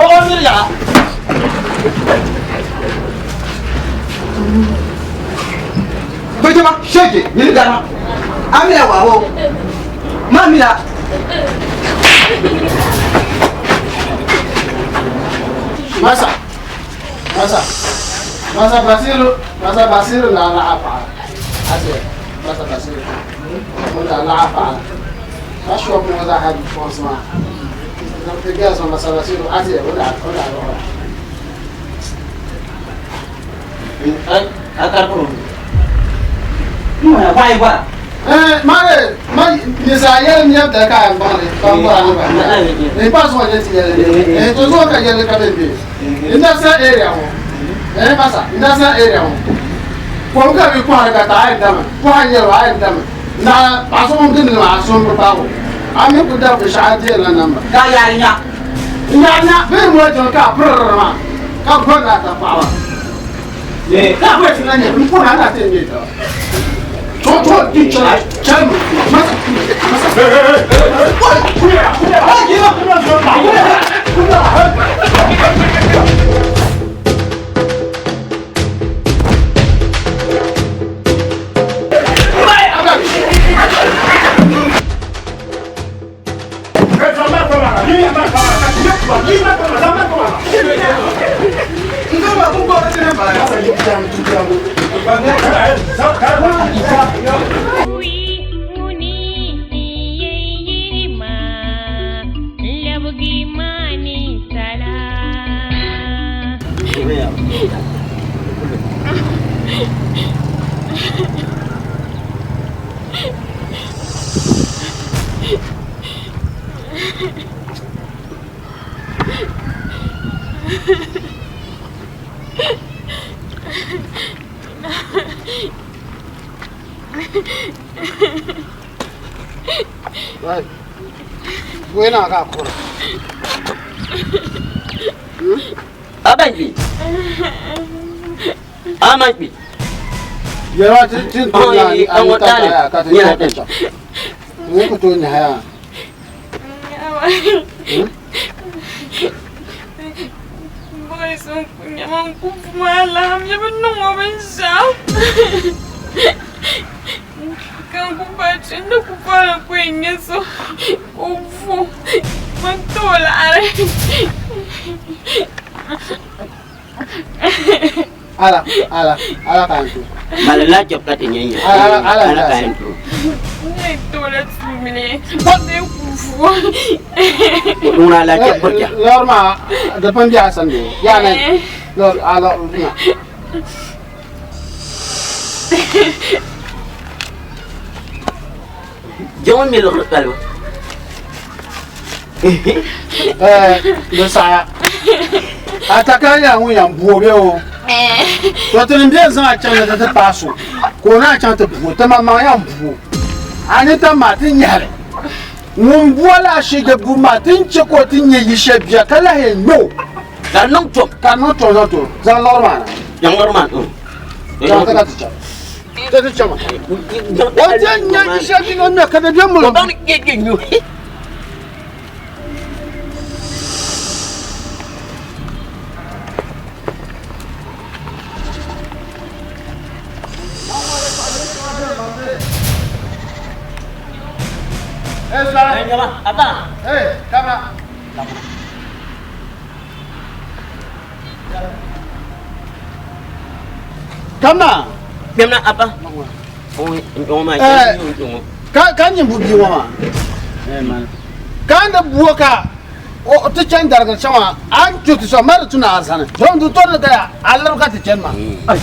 o o miri yaɣa. Bejama shege nyini garima. Amina wa wo. Ma mina. Masa masa masa Basiru masa Basiru na laɣa paɣa ase masa Basiru ŋun daa laɣa paɣa ka shop ŋɔ zaa ha bipuɣinsi maa ti gɛs masa Basiru ase o daa o daa lɔɣira. A kar kuro. Mo ya bai ba. Mare ma nisa yɛli nyɛ da ka yan baŋli ban bɔra ni ba ni pa zuɣu nyɛ ti yɛli ni to zuɣu ka yɛli ka bɛ bɛ industrial area ŋɔ eh masa industrial area ŋɔ kom ka bi kɔhiri ka ta a yɛn dami kɔha nyɛli a yɛn dami na paɣa so ŋun gindi maa a so n bi paagi o a mi ku dabi binshɛɣu a deeri la namba Ka yaari nya. nya nya bee mo jɔn ka pirr maa ka gɔri la ta paɣaba ka bɛ ti na nyɛ n pɔri a na ti nyɛ taba to to di chana chana masa masa. Wei na ka kura. Abanji. Amanji. Yɛrɛ ti ti to nya ni an ta ta ya ka ti nya ta cha. Ni ku to nya ya. Boys, nyama nkufumala, mnyama nungo binshaw. Kankupachi ndikupala kwenyeso ufu mantolare. Ala ala ala kan tu. Malala job ka ti nyɛ Ala ala ala ka yɛn to. Ne tola tumile, ne kufu. Nuna la job ko ja. Lor ma da pan biya san de. Ya na. Lor ala na. Jɔn mi lɔri kalo. Eh, do saya. Ataka ya ŋun yan buo be o. To ti ni bɛ zaŋ a chaŋ ni ti ti paai so ka o naa chaŋ ti buo ti maŋmaŋ yan buo. A ni tam maa ti nyɛhili. Ŋun buo la ashige bu maa ti n che ka o ti nyɛ yi shɛli bia ka lahi yɛn ŋme o. Ka di niŋ tom. Ka di niŋ tom zaŋ ti o. Zaŋ lɔri maa na. Zaŋ lɔri maa. Zaŋ ti ka ti chaŋ. Ti ti chaŋ maa. O ti nyɛ yi shɛli bia ni o ŋme ka di bɛ muli. O baŋ ni kpe kpe nyu. Eh, Sara. Aba. Eh, kamera. Kamna. Kpɛmna aba. O n ma Eh. jɛ Ka ka nyin bu bii ŋɔ maa. Ka ni buo ka o ti chani darigiri shɛŋa maa, a ni tu ti so mali ti na a sani. Zom ti tɔri ni ka a liri ka ti chani maa.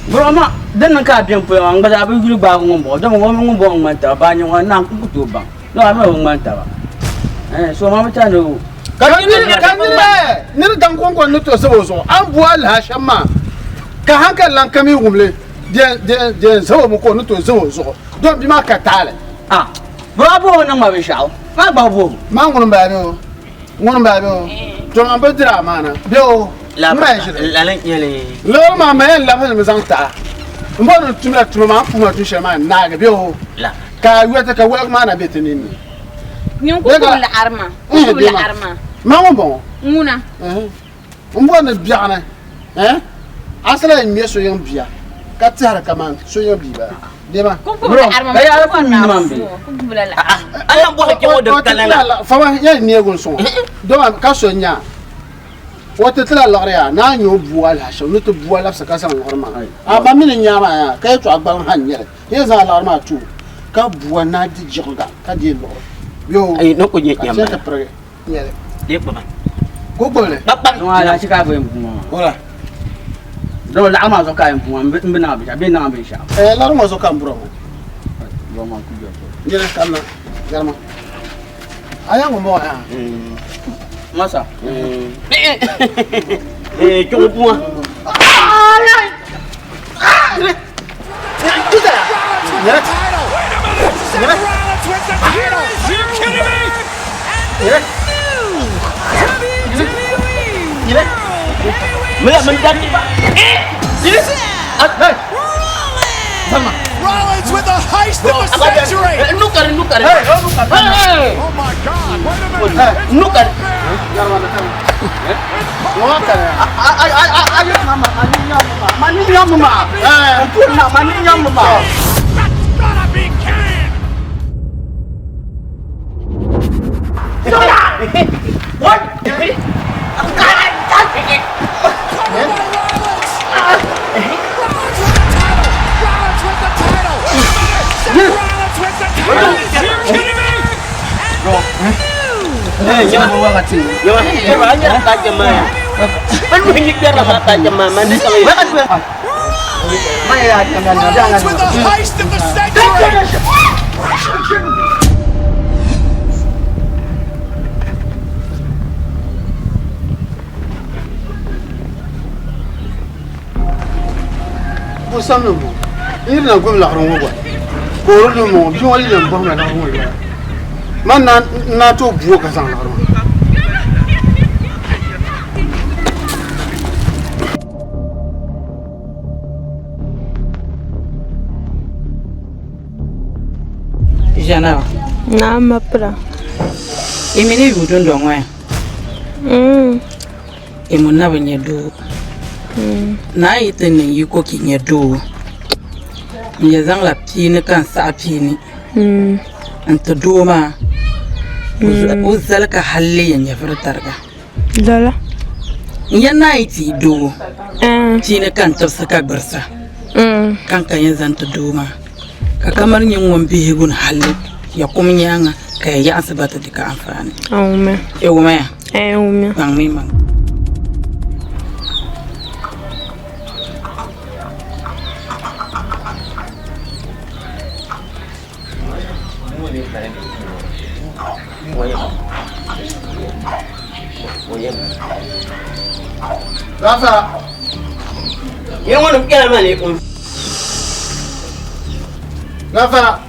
Bro ma din niŋ ka a bɛn pɔya maa n gba zaa bi yuli gbaagi ŋun bɔŋɔ dama ŋɔ mini ŋun bɔŋɔ ŋmani taba baa nyɛ ŋɔ na n ku tooi baŋ no a mi bi ŋmani taba so ma bi chani o Ka niri ka niri niri daŋ kɔŋko ni to sabo zuɣu a ni bu alaha shɛm maa ka hankali lan kami wumli den sabo mi ka o ni to sabo zuɣu don bia maa ka taali. Ah bro a bɔŋɔ niŋ ma binshaɣu maa gba bɔbu. Maa ŋuni m-bala bɛ o ŋuni m-bala bɛ o to man bi diri amaana bɛ o n ma ʒiri. Lala nyɛli. Loori maa ma yɛn labisimi zaŋ taɣa n bɔri ni tumla tuma maa n puhi ma tun shɛli maa n naagi bɛ o ka a yɔti ka wɔligi maa na bɛ ti ninni. Nyin ku gbubi laɣari maa, ku gbubi laɣari maa. Maa ŋun bɔŋɔ. Ŋuna. N bɔri ni biɛɣuni a sala yɛn ŋmɛ so yiŋ bia ka tɛhiri kaman so yiŋ bia bala. Dema. Ku gbubi laɣari maa, ma ku bɔri ni a fu o, ku gbubi la laɣari. Ala bɔhi kpɛ ŋɔ din kana la. Fama yɛn neegi n sɔŋɔ dama ka so nya o ti tila liɣiri yaa naa nyɛ o bua alaha shɛm ni ti bua labisi ka zaŋ liɣiri maa a ma mi ni nya maa yaa ka yɛltɔɣa gbaliŋ ha n nyɛli yɛn zaŋ liɣiri maa ti o ka bua naa di jiɣiga ka deei liɣiri bɛ o Ayi, ni ku nyɛ ka nyɛma. chɛ ti pirigi nyɛli Dee kpaba. ka o gbubili Kpakpa. ŋɔ ala shi ka a bɛ yɛn bu ŋɔ maa wala dama laɣari maa zuɣu ka a yɛn bu ŋɔ n bi niŋ a binshaɣu bee n niŋ a binshaɣu. Eh, liɣiri ŋɔ zuɣu ka n bura ŋɔ Bro maa ku bɛ pɔi. nyɛli kamina garima a yaa ŋun bɔŋɔ yaa Masa. Eh, chugu bua. Mila mendaki pak. Rollins with the heist of the century. Nukar nukar. Oh my God! Wait a minute. Nukar. ŋɔ kana A a ma ni nyam ma. Eh. N puri na ma ni nyam ma. That's gotta be canned. Covered by Rollins. Rollins with the title. Rollins with the title. Seth Rollins with the title. Are you kidding me? Eh, nyama Nyama. Eh, banyak tak jemaah. Penuh nyikir lah tak jemaah. Mana kalau Ma ya jangan Rollins jangan. with the heist of the century. samli n bɔŋɔ n yiri na gbubi laɣiri ŋɔ gba ka o di ŋɔ bia ŋɔ yi bɔhim la laɣiri ŋɔ yɛla man na n na tooi buo ka zaŋ laɣiri maa. Ʒɛnaba. Naam ma pira. I mi ni yuui dundɔŋ ŋɔ ya? I mu na bi nya doo. Naa yi ti niŋ yiko ka i nya doo, n yɛn zaŋla piini ka n saɣi piini n-ti doo maa o zali ka hali yɛn nyɛvili tariga. Lala. N yɛn naan yi ti yi doo piini ka n tibisi ka gbirisa ka n ka yɛn zaŋ ti doo maa ka kamani nyini ŋun bihigu ni hali ya kum nyaaŋa ka ya yaɣinsi gba ti di ka anfaani. E wumaya? Baŋmi maŋ. Gafara. Ye ŋɔ nim kpɛla maa ni kum. Gafara.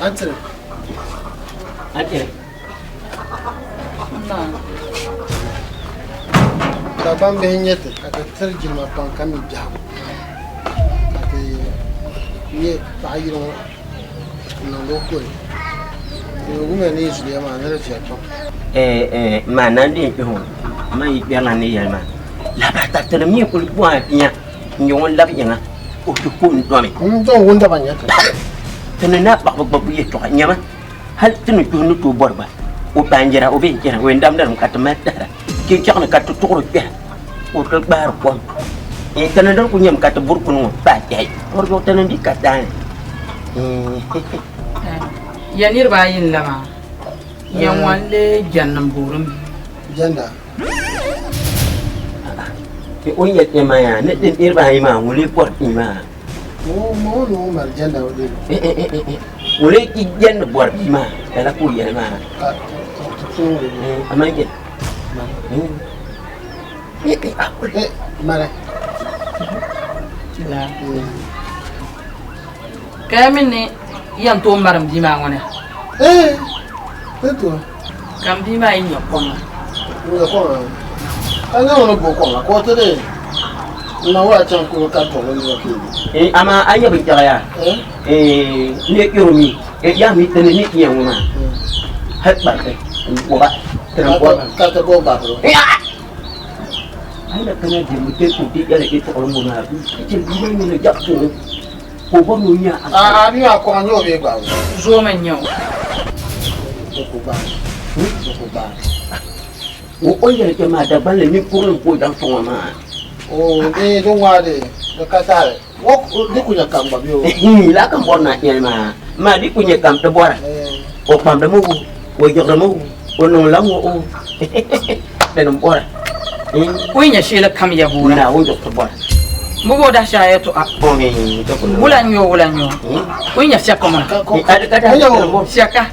Antire. Antire. Dagbaŋ bihi n-nyɛ ti ka ti tiri jilima pam ka mi biɛhigu ka ti nyɛ paɣa yili ŋɔ n-niŋdi o koli. Di wumiya ni yi zuliya maa ni di viɛli pam. Maa naan di yɛn kpɛhi o man yi kpɛrila ni yɛli maa lahabali taritinim mi kuli bɔhi nya n-nyɛ ŋun labi yiŋa o ti ku n dɔmi. N dɔn wundaba n-nyɛ ti. Ti ni na paɣaba gbubbu yɛltɔɣa nyama hali ti ni kpihi ni tooi bɔri gba o baanjira o bee n-chana o yɛn damdimi ka ti mali tahira chinchaɣu ni ka ti tuɣiri kpɛha ka o ti gbaari kom ti ni di kuli nyɛmi ka ti buri kuni ŋɔ paai kpɛhi o zuɣu ti ni di ka daani. Ya niriba ayi n-la maa ya ŋɔ n-lee jɛndi m-boori m bi. Jɛnda. O ni yɛli kpɛma maa yaa ni niriba ayi maa ŋun lee bɔri bia maa. Ŋun lee jɛndi bɔri bia maa lala ka o yɛli maa. Amaa jɛ. Ka ya mi ni yɛn tooi mari m bia maa ŋɔ ni? Ka m bia maa yi nya kom a? Nya kom a? Ka nyɛ ŋuni bo kom a ka o ti di n na waa chaŋ kuli ka tɔbu n yɔ Eh, amaa a nya binshɛɣu yaa eh, ne kpɛro mi eh, yaa mi tini ni nya ŋɔ maa hali kpariti n goba tini n goba ka ti bo gbabiro Eh, ah! A yi kana dimbu te ku ti yɛli ti tuɣiri ŋɔ maa ti bi mi ni jaɣ tuɣi ka o bɔri ni o nya a a mi a kɔŋ nyɛ o bee gbaabu Zomi n-nyɛ o. O ku gbaai o ku gbaai O o yɛli kpɛ maa Dagbanli ninkurili n-ka o daŋ sɔŋ o maa. Oo di di ŋmaa di di ka tahili o di ku nyɛ kam gba bee o. Laa ka m bɔri ni a yɛli maa maa di ku nyɛ kam ti bɔra o kpamdimi o o yiɣirimi o o niŋla ŋɔ o dini m bɔra. O yi nya sheeli kam ya boora. Naawuni zuɣu ti bɔra. M bi bo dahi shɛli a yɛtɔɣa. Wula n-nyɛ o wula n-nyɛ o. O yi nya fiɛka ŋuna. Fiɛka.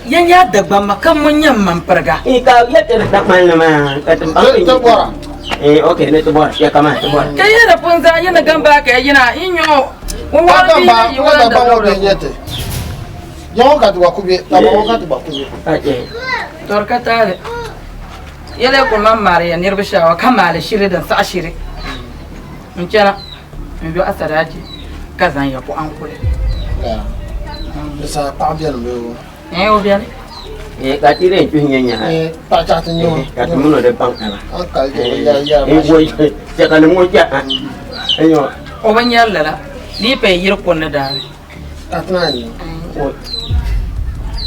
Ya nya Dagbamba ka ŋun nyɛ m mampiriga. Ka yi di pun zaa yi ni gamba ka ya yina yi nya o ŋun wɔri bia yi wula Tɔri ka taali. Yɛliya kuli man maari ya niriba shaawa ka maali shiri din saɣi shiri. N chana n yo asadaaji ka zaŋ ya kuɣa n-kuli. Di saha paɣa beni bee o? Ɛɛn o beni. Ka ti di yɛn tuhi nyɛ nyaha. Paɣa chaɣ ti nyɛ o. Ka ti mini o di baŋ taba. A kali ti bi yɛri yɛri maa shɛm. Chɛ ka nim ŋɔ chɛ a. O bi nyari lala. Di yi paya yiri kuni ni daani. Ka ti naan nyɛ o.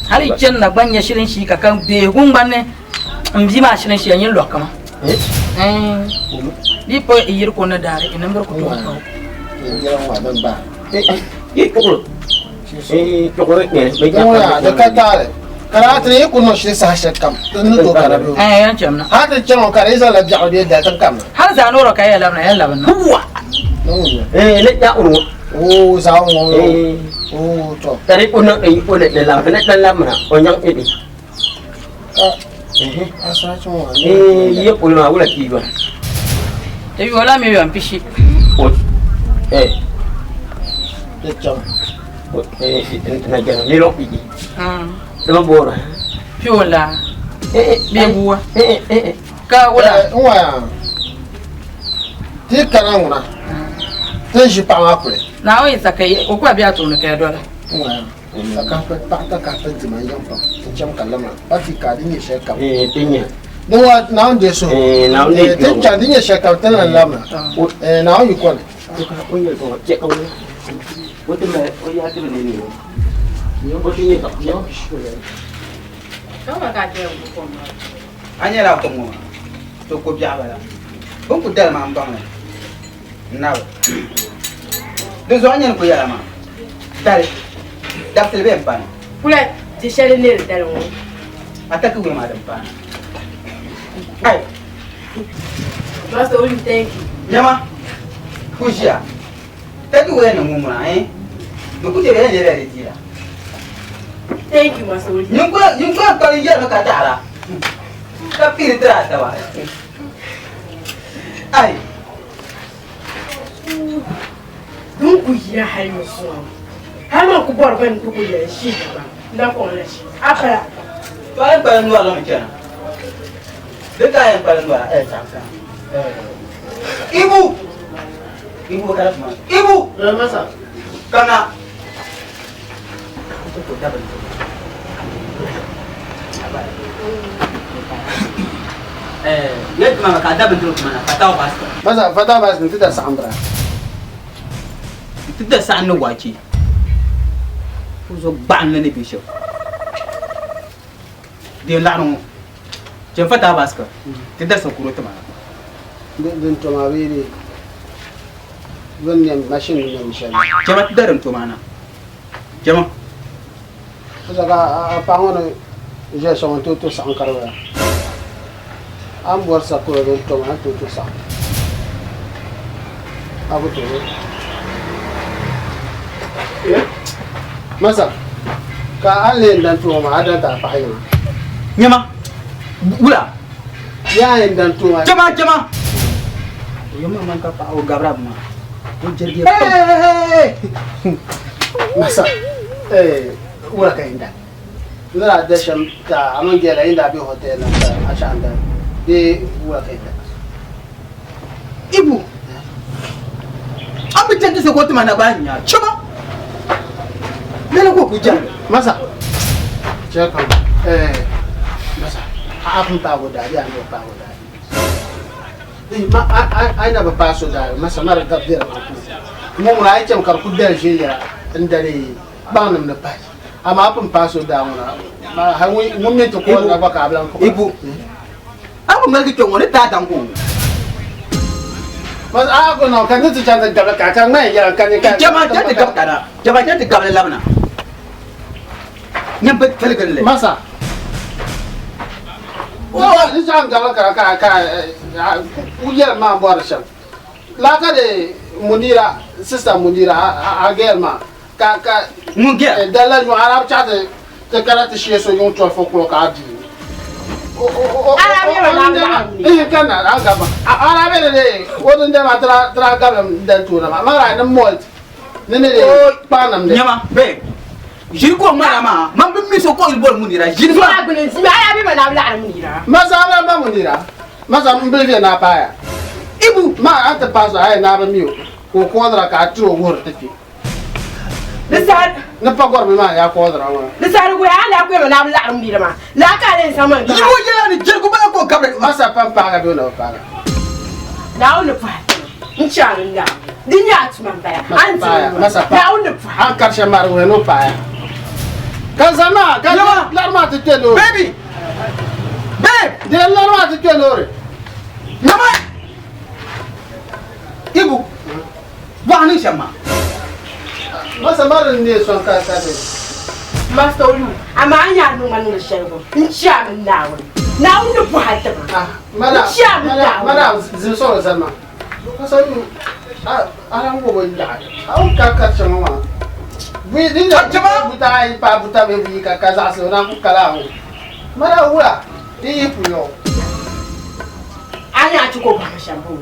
Hali yi chani na gba nya shilinshii ka ka beehigu ŋmani m bia maa shilinshii nyin lɔhi kama. Di yi paya yiri kuni ni daani, nimbiri ku tooi ka o. Yi chuɣuri. Chuɣuri Di ka taali. Ka ti yi ku niŋ shili saha shɛli kam ti ni tooi kana bee? Ɛɛn, yan cham na. Hal ti chaŋ o ka di yi zaŋla biɛɣu bee dali ti ni kamina. Hal zaa noora ka ya labina, yan labina. Huwa! Ɛɛn, ni ya ŋɔ. Oo, zaa ŋɔ ŋɔ. Oo, tɔ. Ka di o niŋ o ni di labina, ni labina, o nyaŋ ibi. Ka asarachi ŋɔ. Ɛɛn, yi polo maa wula ti yɔn? Ti yɔla miliɔn pishi. O, ɛɛ. Ti chaŋ. Na jɛra miliɔn pishi. Dama boora. Piyo la. Bee buwa. Ka wula. N waya. Ti kana ŋuna. Ti ʒi paɣa maa kuli. Naawuni yi sa ka o kula be a tooni ka ya dola. N waya. Ka paɣa ta ka pa dima yɛm pam. Ti cham ka lama. Pa ti ka di nyɛ shɛli kam. Ti nyɛ. Din wa Naawuni deei suhu. Naawuni deei Ti cham di nyɛ shɛli kam ti ni lan labina. Naawuni yi kɔni. O nyɛ zuɣu chɛ ka o ti mali o yaha ti bi nini o. A nyɛla kom ŋɔ maa to ko biɛɣu bala bɛ ni ku dali maa m-baŋ li n-nabi di zuɣu a nyɛ ni ku yɛla maa dali dabisili bee m-pani Kula di shɛli n leeri dali ŋɔ. A takeaway maa din paai ai Master Oli, thank you. Nyama ku ʒiya Takeaway ni ŋun ŋuna eh di ku chɛ ka yɛn lɛbila di dira. Thank you, Master Oli. Nyin kuli kpali yɛrimi ka daɣira ka piiri tiri a taba. Ai. Din ku yina hali ni zuɣu hali man ku bɔri gba ni ti ku yɛli shii daba n na kɔŋ la shii a pala. To a yɛn kpali nɔri la mi chana. Di ka a yɛn kpali nɔra eh saɣim saɣim. Ibu! Ibu kala kuma. Ibu! Masa. Kana. Ne tuma ka da bindirigu tuma na fatawa basket. Masa fatawa basket ti da saɣim bira. Ti da saɣim ni wachi. Ku zo gbaɣinli ni bɛ shɛm. Din laɣiri ŋɔ. Chɛ fatawa basket. Ti da sakuro tuma na. Din toma bee di bin nɛm mashin ni nɛm shɛli. Chɛma ti da din toma na. Chɛma. Sasa ka a paɣa ŋɔ ni ʒiya shɛm n tooi to saɣim ka di bala. A ni bɔri sakuro din toma a ni tooi to saɣim. A ku tooi. Masa ka a ni lee dan tuo maa a dan ti a paɣa yiŋa. Nyama wula. Yaa yɛn dan tuo maa. Chɛma chɛma. O yɛn man ka paɣa o gabira bi maa. O jɛrigi Masa wula ka yɛn da. N ni daa da shɛm ka a mini gɛla yin daa be hotel la ka a chaɣ n da bee wula ka yɛn da. Ibu. An bi chɛndi se ko tima na gba nya chɛma. Lala ko ku jɛri. Masa. Chɛ kam masa a pun paagi o daa bee a ni bi paagi o daa. Ma a yi na bi paai so daa masa mara gab bɛri maa puuni. Ŋɔ ŋuna a yi chɛmi ka di ku dali ʒiɛyɛla n dali baŋnim ni pahi. Amaa a pun paai so daa ŋuna hali ŋun mi ti ku na gba ka a bi lan kpuɣi. Ibu. A ku ŋmaligi kpe ŋɔ ni taai daŋ ko. Masa a ku niŋ ka ni ti chaŋ ti gabili ka ka ŋmaya yɛla ka ni ka. Chɛma chɛ ti gabi kana. Chɛma chɛ ti gabili labina. Nyɛ bi tiligili li. Masa. O ni chaŋ gabili kana ka ka ku yɛli maa bɔri shɛm. Laa ka di Munira sister Munira a gɛl maa ka ka. Ŋun gɛl. Dala nyɔ arab chaɣ ti ti kana ti shee so yuŋ 12 o'clock a duu. Nyama babe ʒiri ko ŋmana maa man bi mi so ko yuli boli Munira ʒiri maa. Masa ala ba Munira masa n bili bɛ naa paaya Ibu ma a ti paai so a yi naa bi mi o ka o koodira ka a tiri o wuhiri ti kpe Di saha ni pa gɔrimi maa yaa koodira ŋɔ di saha di wuhi a laa kuyama naa bi laɣiri Munira maa laa ka a lee zaŋ ma n Ibu yɛla ni jɛrigu bala ko kabiri. Masa pam paaga bee o na bi paaga. Naawuni ni pɔhi n chaŋ n laɣim di nyɛ a tuma n bala a ni Paaya masa ti paaya Naawuni ni pɔhi a ni kari shɛm maa di wuhi ni o paaya ka zama ka lari maa ti kpe loori. Baby babe Di lari maa ti kpe loori. Nyama Ibu bɔɣu niŋ shɛm maa. Masa mari n neei sɔŋ ka ka di. Master Olu, amaa a nya a ni ŋma niŋdi shɛli ŋɔ, n chɛ a mini Naawuni. Naawuni ni bɔhi a tiba. N chɛ a mini Naawuni. Madam, zim sɔŋ zani maa. Master Olu, a lan wo bɛ yaɣi. A o ka ka chaŋ maa. Buyi din nyɛ buta ayi paai buta bee buyi ka ka zaɣisi o naan ku kala a ŋɔ. Madam wula, di yi puli o. A nya a ti ko bɔhimi shɛm boo?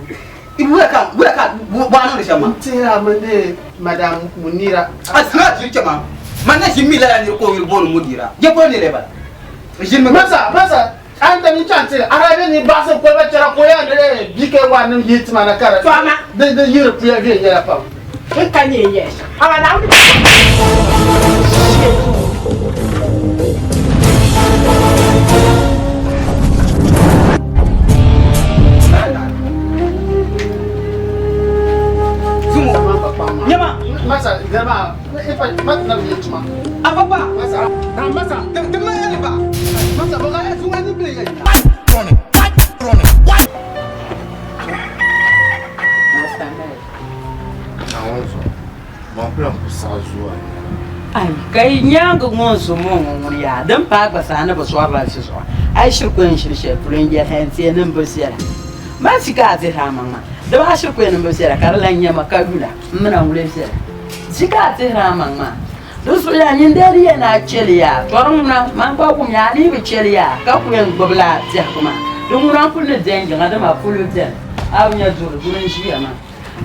Wula ka wula ka bɔɣa niŋdi shɛm maa. N tihira mi ni Madam Munira. A zina jiri chɛma man na ʒi mi lala niri ka o yuli booni Munira. Ya polo ni bala. Ʒini mi. Masa masa an ta ni chaŋ ti Arabi ni baɣisi koliba chɛra ka o yaa ni BKY nim yihi tima na ka di di yiri puya viɛnyɛla pam. N ka nyɛ n yɛli shɛm amaa Naawuni. Nyama. Masa zama ifa matna bi tuma. Apapa. Masa. Na masa. Te ma yɛli ba. Masa baga ya sunga ni bile ya. Ai, ka yi nyaaŋa ŋɔ n-zo ŋɔ ŋɔ ŋuni yaa, din paai gba saa ni bi sɔrila ti zuɣu. A yi shiri ku yɛn shiri shɛli polo n-yɛli ha n-ti ya ni m bi viɛla. Man si ka a dihiri a maŋ maa. Di maa shiri ku yɛn ni m bi viɛla ka di lan nyɛ ma ka yula m mini a ŋuli viɛla. Di ka a dihiri a maŋ maa. Di zuɣu yaa nyin dee di yɛn a chɛ li yaa, tɔri ŋuna man gba wum ya a ni yi bi chɛ li yaa ka ku yɛn gbubi la biɛhigu maa. Di ŋuna n-kuli ni beni yiŋa dama polo beni a bi nya duri duri n-ʒiya maa.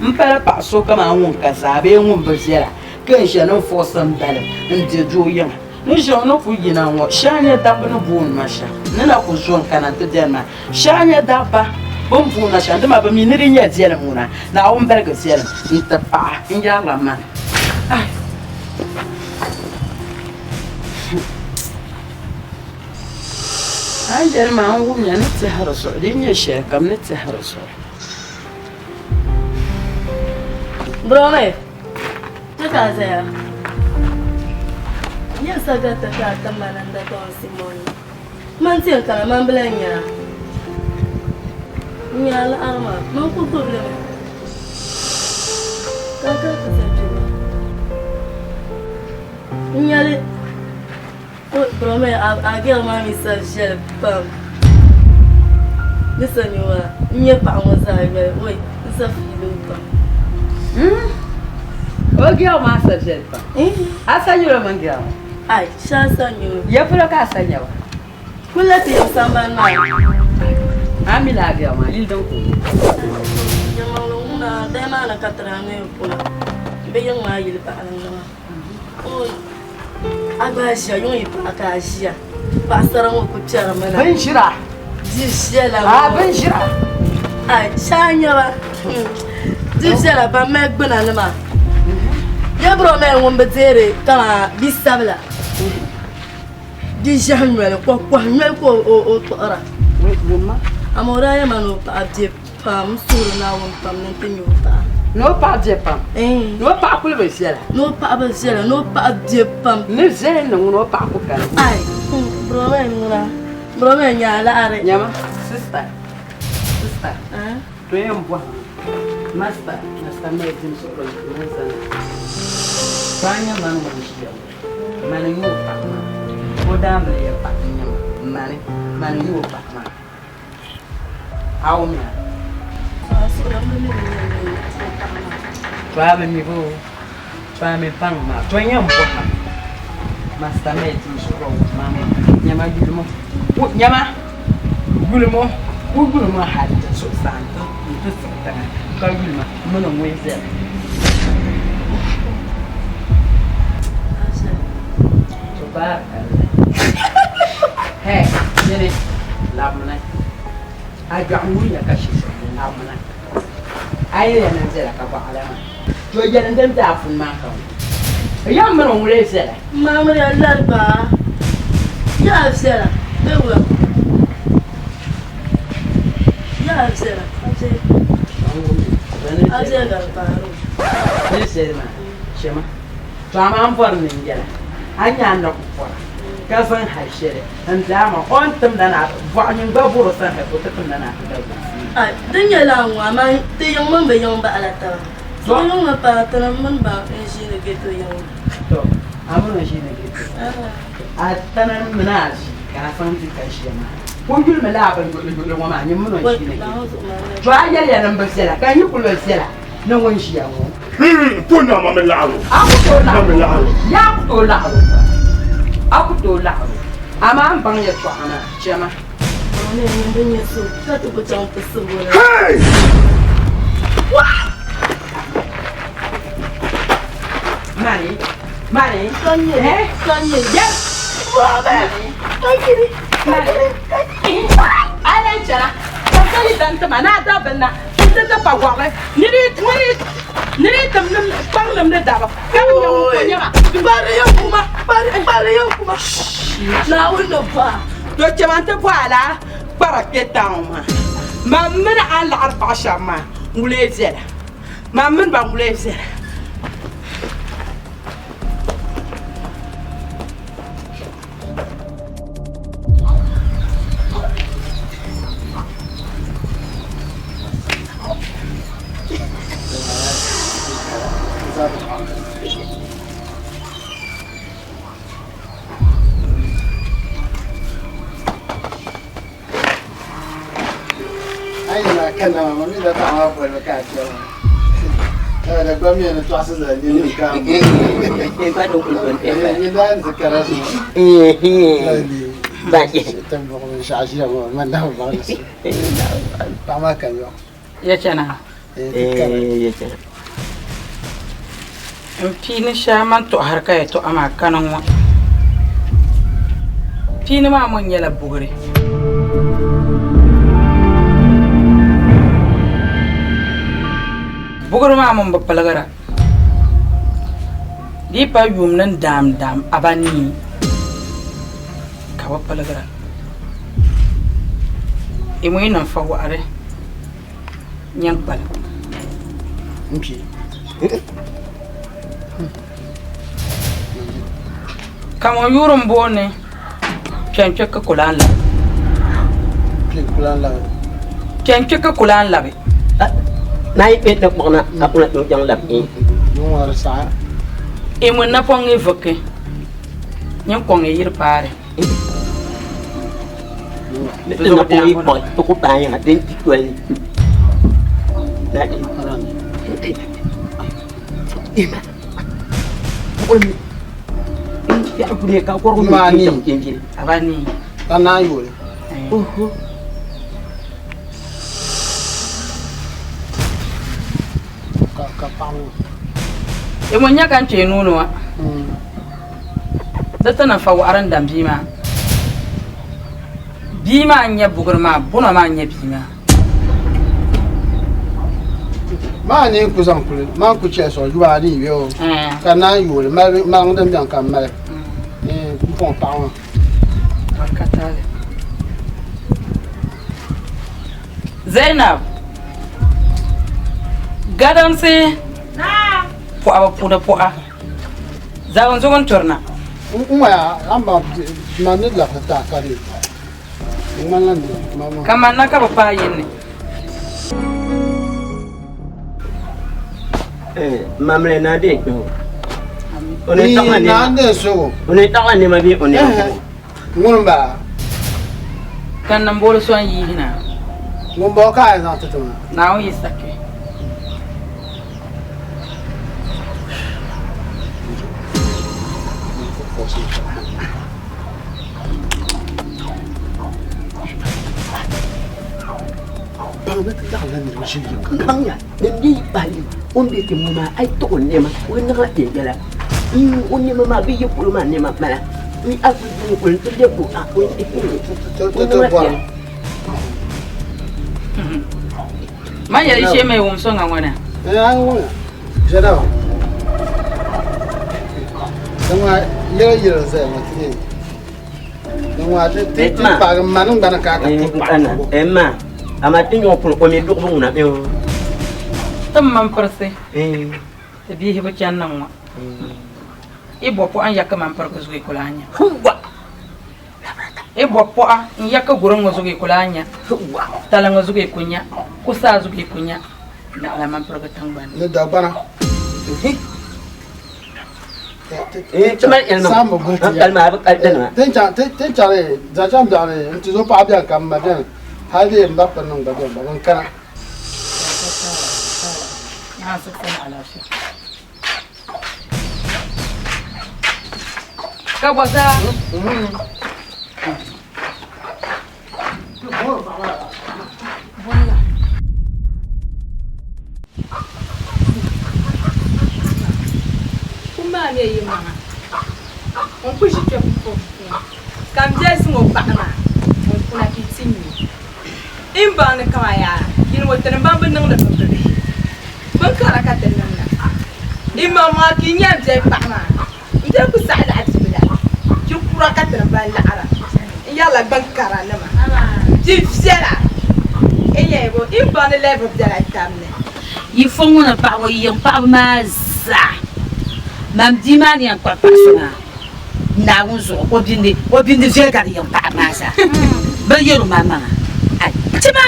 M pala paɣ so kaman ŋun ka zaa bee ŋun bi viɛla, ka n ʒe ni n fuɣisi m balim n-di doo yiŋa. Ni ʒe ni ku yina ŋɔ, shee a nya dabba ni booni ma shɛm, ni na ku zo n-kana nti dɛli ma. Shee a nya dabba bɛ ni booni ma shɛm, dama bɛ mi ni di nyɛ viɛlim ŋuna, Naawuni baligi viɛlim n-ti paɣa n-yɛrila mani. Ai! A ni yɛli ma n wumya ni tɛhi di zuɣu, di yi nyɛ shɛlikam ni tɛhi di zuɣu. Brome, kpe ka a zaya. N yɛn sa garita ka a tim ma na n-da tɔŋsi mɔni. Man ti yɛn kana man bi lahi nya a. N nya a laɣiri maa, man kul gbubi li mi. Ka a kana ti zali kpe maa. N nya li. Brome, a girl maa mi sa viɛli pam. Ni sa nya o maa, n nya paɣa ŋɔ zaa yoli, oi, n sa fiili o pam. O girl maa sa viɛli pam. A sa nyɛla o mini girl maa? Ai, shee a sa nya o. Ya polo ka a sa nya ba? Kuli ti yim sambani maa ni. A mi lala girl maa, yili din ka o be. Yɛlimaŋli ŋuna, daya maa ni ka ti daa ŋme polo. Bɛ yiŋ maa yili baɣilinga maa. Oi, a gba ʒiya, yuŋ yi paɣa ka a ʒiya. Paɣasara ŋɔ ku kpɛrimi na. Bin ʒira. Di viɛla ŋɔ. A bin ʒira. Ai, shee a nya ba. Di viɛla ban mali gbuna nima. Ya bro mali ŋun bi deeri kaman bi sabila. Di ʒiɛhi noli, kɔhi noli ka o kpuɣira. Amaa o daa yɛli ma ni o paɣa be pam, n suhiri Naawuni pam ni n ti nya o paɣa. Ni o paɣa be pam? Ni o paɣa kuli bi viɛla? Ni o paɣa bi viɛla, ni o paɣa be pam. Ni viɛli ni ŋuna o paɣa ku kani. Ai, bro mali ŋuna, bro mali nya a laɣiri. Nyama, sister, sister. To yɛn bɔhimi Master, Master mali dim suɣulo n zani. To a nya mani ŋun ʒiya ŋɔ, mani n-nyɛ o paɣa maa. O daamiliya paɣa n-nyɛ ma, mani, mani n-nyɛ o paɣa maa. A wum ya? To a bi mi boo? To a mi baŋ maa? To n yɛn bɔhimi Master mali dim suɣulo ŋɔ, nyama yulimo, nyama! Yuli mo, o yuli mo hal ti zuɣusaa nti siɣi tiŋa, ka yuli ma mini ŋun viɛla. Hey, nyini, labimina. A gbɛɣu ŋun ya ka shi shɛli, labimina. A yi yɛli ni n viɛla ka bɔɣila maa, to yɛli din be a puni maa ka ŋun. Ya mini ŋun lee viɛla. Maamri a lari baa. Ya a viɛla bee wula? Ya a viɛla a viɛla. A viɛla gari baari o. Ni viɛli maa chɛma. To amaa m bɔri ni n yɛla a ni nya a ni ku pɔra ka zaŋ hal shɛli n ti a maa o ni timda na bɔɣu nyin gba bɔr o sani hal ka o ti timda na ti gari Ai, di nyɛla a ŋɔ amaa ti yiŋ mini bɛ yiŋ baɣila taba. So yiŋ mi paai ti ni mini ba n-ʒiini ghetto yiŋ. To. A mini o ʒiini gate. A tana mini a ʒi ka a zaŋ di ka ʒiya maa. Ku yulimi laa bin yuɣili yuɣili ŋɔ maa nyini mini o ʒiini gate. To a yɛliya ni m bi viɛla ka n yi kuli bi viɛla ni ŋun ʒiya ŋɔ. Po naa ma mi laɣiri o. A ku tooi laɣiri o. Yaa ku tooi laɣiri o. A ku tooi laɣiri o. Amaa m baŋ yɛltɔɣa maa chama. Hey! Mani, mani, eh? Yes! Alan chana, ka yi dan tima na da binna, ti ti pa gɔɣili, niri niri niri tim nim kpaŋ nim ni daba, ka bi nyɛ ŋun ko nyɛma. Kpari ya kuma, kpari kpari ya kuma. Naawuni ni bɔha. To chɛma n-ti bɔhi a la kpara kpe town maa. Man mini a ni laɣiri paɣa shɛba maa ŋulee viɛla. Man mini ba ŋulee viɛla. Ayi na kana ma mi da paɣa maa boli ka a kpɛma da gba mi ni tɔɣisi zali ni ni ka ni daa zikara zuɣu shɛɣu ʒiya ŋɔ man daa bi baŋ ni paɣa maa ka yɔɣu Ya chana. Ya chana. N piini shɛhi man tɔhiri ka yɛtɔɣa maa kani ŋɔ. Piini maa mɔ nyɛla bugiri. Bugiri maa mɔ bi piligira. Di yi pa yuum ni daam daam abanii ka bi piligira. Yi mɔ yi niŋ fa waɣiri. Nyɛ kpalim. Ka ŋun yuuri m booni Kpɛŋkpɛ ka ku lahi labi. Kpɛŋkpɛ ka ku lahi labi. Na yi kpɛ ti kpuɣina ka ku lahi chaŋ labi. I ŋun napɔŋ yi vuki, nyin kɔŋ yi yiri paari. Ni ti napɔŋ yi kpuɣi ti ku paai yiŋa din ti toli Ka naan yooli. Ka paɣa ŋɔ. I ŋun nya ka n kpee nuu ni ŋɔ. Di ti niŋ fa waɣiri n-dam bia maa. Bia maa n-nyɛ bugiri maa, bunɔ maa n-nyɛ bia maa. Maa ni ku zaŋ kuli, maa ku chɛ sɔŋ yuba ni bɛ o, ka naan yooli mali maliŋ din bɛni ka m mali m pɔŋ paɣa maa. Zainab, gadamsi pɔɣibu puuni pɔɣa. Zaŋ zuɣu n-turi na. N ŋmaya amaa man ni labisi tahi ka di ŋmanila ni. Ka man na ka bi paai yin ni. Mamli naa dee kpɛŋɔ. O ni taɣila nɛma. Naa dee sugu. O ni taɣila nɛma bee o nɛma sugu. Ŋuni m-bala. Ka n niŋ booli so n-yihi na. Ŋun bɔŋɔ ka a yɛn zaŋ ti ti ma. Naawuni yi saki. Baŋya ni n yi pahi o ni bɛ ti ŋɔ maa a yi tuɣi o nɛma o yi niŋla viɛnyɛla o nɛma maa bɛ yi polo maa nɛma bala a ku yi kuli ti lɛbi o a o niŋla viɛnyɛla. Man yɛli shee mai wum so ŋa ŋɔ na. Eh, an ŋɔ jɛda o. Dama yɛli yɛli zaya ŋɔ ti yɛn. Dama ti ti ti paagi ma ni gbana ka ka ti paagi. Eh ma, ama ti nyɔ pun o mi duɣubu ŋuna bɛ o. Ti man pirisi. Ti bihi bi chani na ŋɔ. I bɔ pɔɣa n ya ka man pirigi zuɣu ku lahi nya. I bɔ pɔɣa n ya ka guriŋ ŋɔ zuɣu yi ku lahi nya, tala ŋɔ zuɣu yi ku nya, kusaa zuɣu yi ku nya, naɣila man pirigi tiŋgbani. Ni Dagbana. Ti mali ilimi kalima a bi kali dinima. Tin chani zaŋ chaŋ biɛɣuni n ti zo paɣa bɛni ka m ma bɛni hali dee m ba kpiri niŋ gba bɛni ba bin kana. Ka bɔ zaa. Kum maa mi yi maŋa n ku ʒi kpɛ pumpɔŋ ka m bia zaŋ o paɣa maa n kuna ka yi ti nya o. N baŋ ni kaman yaa yini ŋɔ tinim ban bi niŋdi bɛ bibihi bin kara ka ti niŋda. Yi maŋmaŋa ka yi nya m bia paɣa maa M bia ku saɣi laɣi bibila, ti kura ka tiri ban laɣira. N yɛrila gbin kara nima, ti viɛla, n yɛn bo n baŋ ni lɛbi bela tab ni. Yi fo ŋuna paɣa ŋɔ, yi yiŋ paɣaba maa zaa, man bia maa ni yɛn kpuɣi paɣa so maa, Naawuni zuɣu ka o bindi viɛli gari yiŋ paɣaba maa zaa. Bɛ yɛr o maŋmaŋa, Ai, ti ma,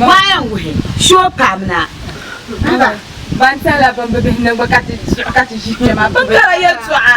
waa yɛn wuhi shoo paamina. Ban tala bɛn bi bihi niŋbu ka ti zuɣu ka ti ʒi kpɛ maa bin kara yɛltɔɣa.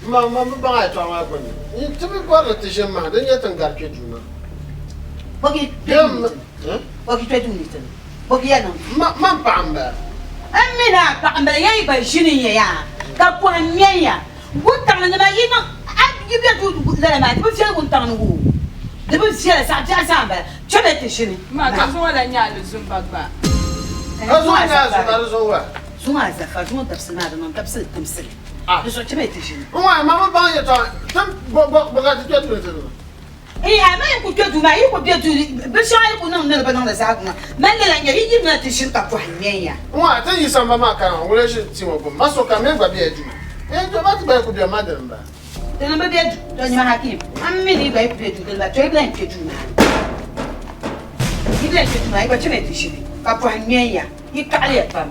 Man bi baŋ a yɛtɔɣa maa gbunni. Ti bi bɔri ni ti ʒini maha, di nyɛ ti ni gari kpe duu maa. Man paɣa m-bala. M mi ni a paɣa m-bala, ya yi gba ʒini n-nyɛ ya, ka pɔhim ŋmɛn ya wuntaŋ ni nima yi niŋ a yi be duu lala maa, di bi viɛli wuntaŋ ni woo. Di bi viɛla, zaɣ biɛɣu zaa m-bala. Kpɛmi ti ʒini. Ma ka zuŋɔ la nyɛ alizumba gba. Ka zuŋɔ nyɛ alizumba di zuɣu wa? Zuŋɔ azafa, zuŋɔ dabisili maa di niŋ dabisili timsili. Di zuɣu kpɛmi ti ʒini. N ŋɔ, ma bi baŋ yɛtɔɣa, tim bɔ bɔ bɔ ka ti kpɛ duu ti niŋ. Iin, amaa yi ku kpe duu maa, yi ku be duu, binshɛŋa yi ku niŋ ni di bi niŋdi zaa guŋa. Mani ni lan nya yi yirina ti ʒini ka pɔhim ŋmɛn ya. N ŋɔ, ti yi samba maa kana ŋɔ, ŋuni n-ʒi tia ŋɔ gbuni? Ma sokam mi gba bela duu. Iin, to ma ti gba yi ku be, ma dini m-bala. Dini bi be duu, to nyama Hakim, m mi ni yi gba yi ku be duu dini ba, to yi bi lan kpe duu maa ni. Yi bi lan kpe duu maa, yi gba chami ti ʒini ka pɔhim ŋmɛn ya, yi kaɣiliya pam.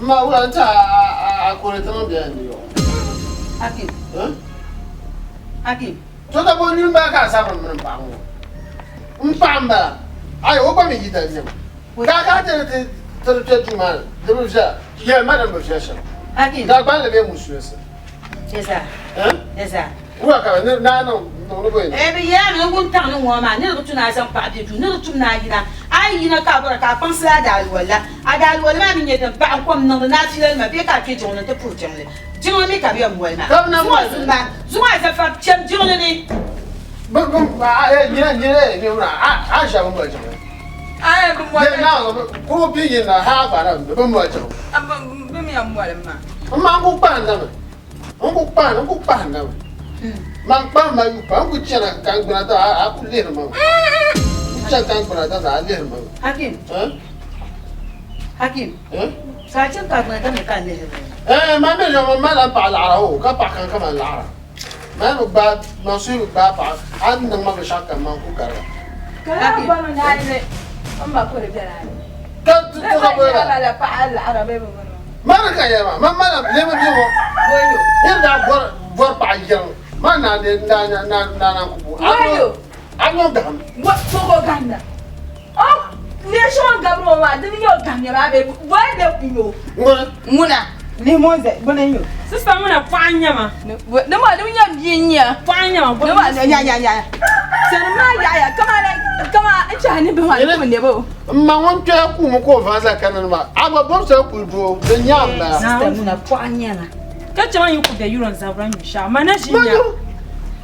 M ma, wula n-ti a kuri ti niŋ bɛni ni yɔɣɔ? Hakim, Hakim. To ka bo nyuli m-bala ka a sabiri mini m paɣa ŋɔ? M paɣa m-bala? Ayi, o gba mi yi dali nyɛma. Ka a kana ti ni ti ti kpe duu maa ni, di bi viɛla. Yɛli ma din bi viɛli shɛm. Dagbanli bee musulinsi? Wula ka bɛ ni naa niŋ ni bɔ yɛn niŋ? Bɛ yɛla mi ni wuntaŋ ni ŋɔ maa ni di bi tu ni a zaŋ paɣa be duu, ni di tum ni a yina. A yi yina ka a bɔra ka a kpaŋsila a daaluwali la. A daaluwali maa mi nyɛ din paɣi n-kom niŋdi naafilanima bee ka a kpe jiŋli nti puhi jiŋli. Jiŋli mi ka bɛ yɛn moli maa. Zuŋɔ zuŋ maa, zuŋɔ a zafa cham jiŋli ni. Bɛ bɛ a e nyina nyina e ni wuna a a ʒa bɛ moli jiŋli. A e bɛ moli. Yɛli naa bɛ kuro bi yin na ha gba na bɛ moli jiŋli. A bɛ bɛ mi yɛn moli maa. N ma n ku kpahim na mi. N ku kpahim n ku kpahim na mi. Man kpahim ma yu pa n ku chana ka n gbuna ta a ku lihiri ma mi. N ku chana ka n gbuna ta a lihiri ma mi. Hakim. Hakim. Ka a chɛ ka gbuna damdi ka a lihiri ma. Eh, ma mi yɔŋɔ ma lan paɣa laɣira o, ka paɣa kan kaman laɣira. Ma mi gbaai, man suhi bi gbaai paɣa, a ni niŋ ma binshɛɣu kam man ku gariga. Ka laa bɔri ni a yi n ba kuli bɛla ni. Ka ti to ka boli ba. La paɣa laɣira bee bi bɔri ma. Ma ni ka yɛli maa, ma ma la lemi bia ŋɔ. Wayo. Niri daa bɔri bɔri paɣa yiŋ, ma naa de naa naa naa naan ku bo. Wayo. A nyo gahim. Wa koko gahimda. Oh, ne shɛŋa gabiri ŋɔ maa, dini nyɛ o gahimya maa bee bɔli bee ku nyo. Ŋuni. Ŋuna. Lihi zɛ buni n-yo. Sista ŋuna pɔɣa n-nyɛ ma. Ni ma di nyɛ bia n-nyɛ. Pɔɣa n-nyɛ ma. Ni ma nya nya nya. Sani maa yaɣiya kama kama n chɛhi ni bihi maa ni ku nɛba o. N ma ŋun kpɛya kuumi ka o vaai zali ka nini maa, a gba bɔbi shɛli kuli doo, di nyaam bala. Sista ŋuna pɔɣa n-nyɛ ma. Ka chɛ ma yi ku be yuri n zabira nyu shɛɣu, ma na ʒi nya.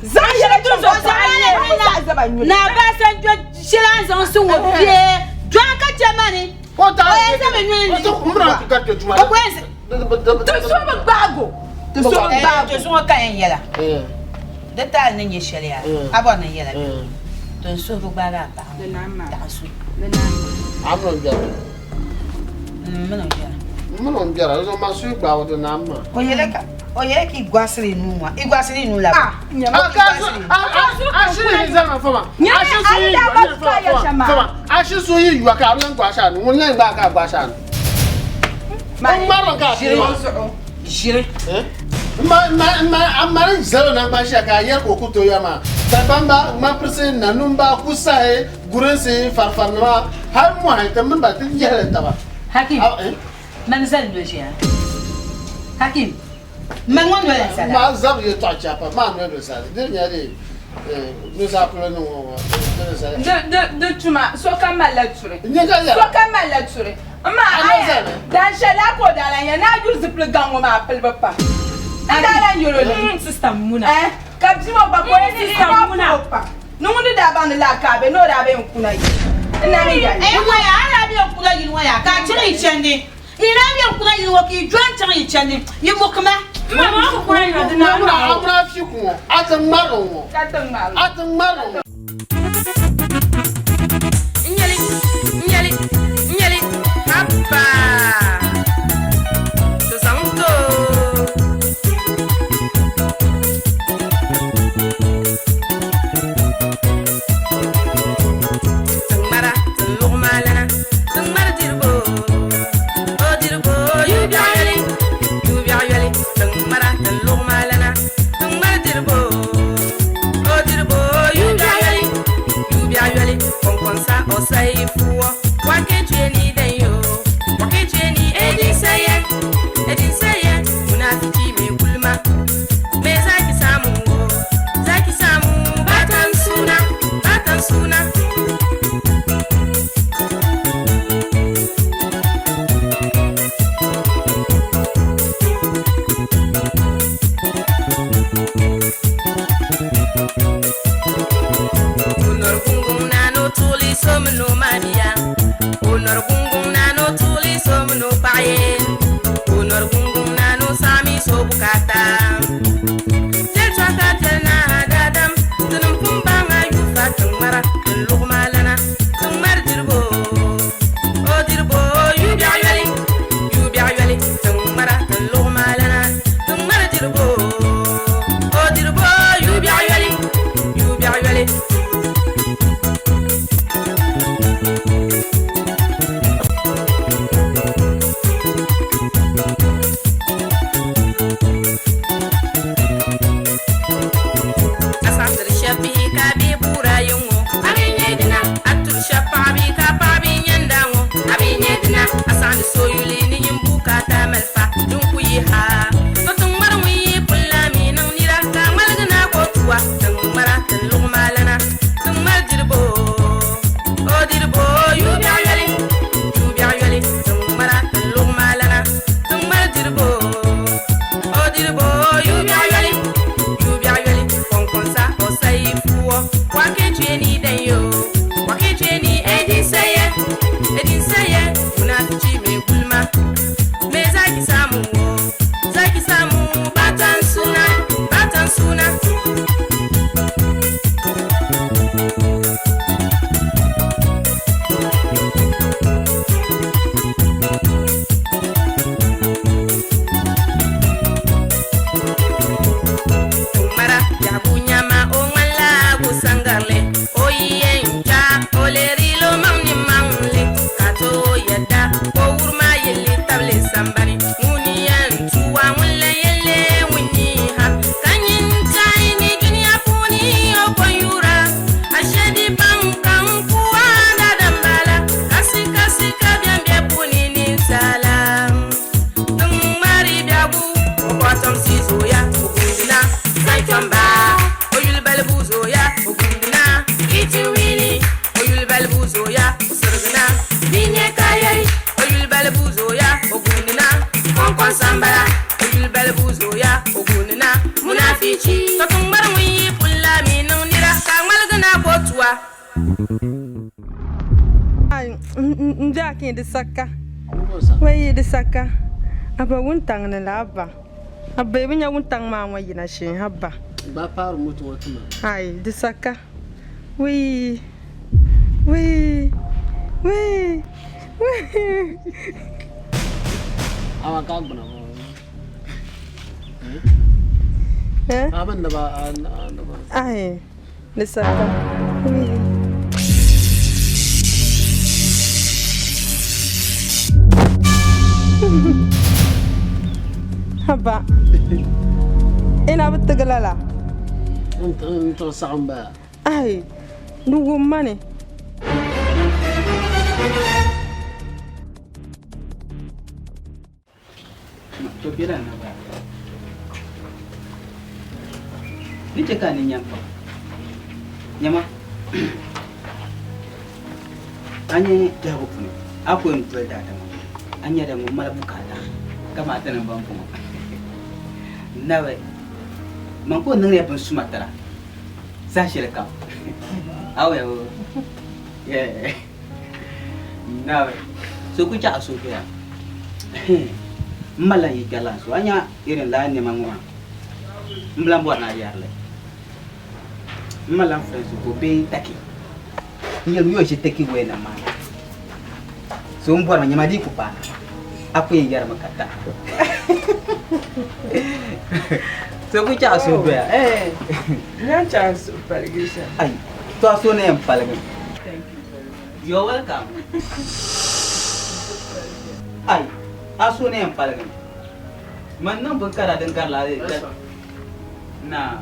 Zaŋ shɛli dun zuɣu pɔɣa n-nyɛ. Naa baasa n-do shɛli a ni zaŋ si ŋɔ bee dɔɣi ka chɛ ma ni. O O yɛn zaŋmi nyuli o ti mira ka kpɛ duu maa. O ko yɛn zaŋ. Ti so bi gbaago. Ti so bi gbaago. To zuŋɔ ka yɛn yɛla. Di taali ni nyɛ shɛli yaa, a bɔri ni n yɛla bɛ? To n suhu bi gbaagi a paɣa ŋɔ, taɣi su. A mini o biɛri. M mini o biɛri. M mini o biɛri, di zuɣu man suhu gbaabu di naam maa. O yɛla ka o yɛla ka i gɔasiri i nuu ŋɔ, i gɔasiri i nuu la bɔ? A shiri yi zama fama. A shi su yi yua fama. A shi su yi yua ka a bi lan gɔashi a nuu, ŋuni lan gbaai ka a gɔashi a nuu. N ŋmarimi ka a pili maa. Ʒiri. A mali zalo naŋgban shɛli ka a yɛli ka o ku tooi ya maa. Dagbamba, ŋmanpirisi, nanumba, kusahi, gurinsi, farifarinima, hali mɔhi ti mini ba ti yɛhili taba. Hakim, mani zali noli ʒiya. Hakim, mani ŋɔ noli n-zali a. Maa zabiri yɛltɔɣa chɛpa, maa noli bi zali. Di nyɛla dee nuzaa polo ni ŋɔ ŋɔ di ni zali. Di tuma, sokam malila turi. N-nyɛ ka yɛra. Sokam malila turi. M ma, aya, dan shɛli laa ka o daa lan yɛli ni a yuri zipili gaŋ ŋɔ maa pilibu pam. N daa lan yɛl o li. Sista Muna. Eh, ka bia ŋɔ gba ka o yɛli ni Sista n Muna. daa puhi o pam. Ni ŋun ni daa baŋ ni laa ka a be ni o daa be n-kuna yili. N na mi yɛli. Eh, ŋɔ yaa, a daa be n-kuna yili ŋɔ yaa, ka a chaŋ yi chandi. Yi daa be n-kuna yili ŋɔ ka yi dɔni chaŋ yi chandi. Yi muki ma. M ma, maa ku kuna yili ŋɔ, di naai Muna, maa a o. muna fi ku ŋɔ, a ti ŋmari li ŋɔ. Ka ti ŋmari li. A ti ŋmari li ŋɔ. Nyɛli, nyɛli, nyɛli, haba. To zaŋ to. Tiŋmara, tiŋluɣumalana, tiŋmari diribo, o diribo, yubiɛɣu yoli, yubiɛɣu yoli, tiŋmara, tiŋluɣumalana, tiŋmari diribo. O diribo yubiɛɣu yoli, yubiɛɣu yoli, kɔŋkɔnsa o sayi fuwɔ, wakechue ni den yo, wakechue ni edinsɛyɛ, edinsɛyɛ, munafiki mai gulma, me zaki samu wo, zaki samu batan suna, batan suna. Kunor afichi. Ka tiŋgbani ŋun yi pun la mi niŋ nira, ka a ŋmaligi na ka o tua. N biɛhi ka di saka wai di saka a ba wuntaŋ ni la a ba a ba bi nya wuntaŋ maa ŋɔ yina shee a ba Gba paari moto ŋɔ ti ma. Ai di saka wai wai wai wai. Awa ka gbuna ŋɔ. Eh? A bin ba a ba. Ai di saka wai. Haba. Ina bi tigi lala. N tiɣi saɣim baya. Ai, di wum ma ni. To bela na ba. Ni che ka ni nyam pam. Nyama. A nyɛ biɛhigu puuni a ku yɛn doli daadama a nyɛla ŋun mali bukaata kamani ti ni ban bɔŋɔ nabi man ka o niŋdila bin suma tira saha shɛli kam nabi so ku chaɣa so doya n malila n yi kpɛrilan so a nya irin lala nɛma ŋɔ maa n bi lan bɔri ni a yɛri li n malila n friend so ka o be Turkey N yɛli yo ʒi teki waya nim maa so n bɔrimi nyama dii ku paana a ku yɛn yɛrimi ka ta so ku chaɣa so doya Nyan chaɣa suhu paligi shɛm. Ai to a so ni yɛn paligi. You're welcome. Ai a so ni yɛn paligi man niŋ bin kara din gari la na.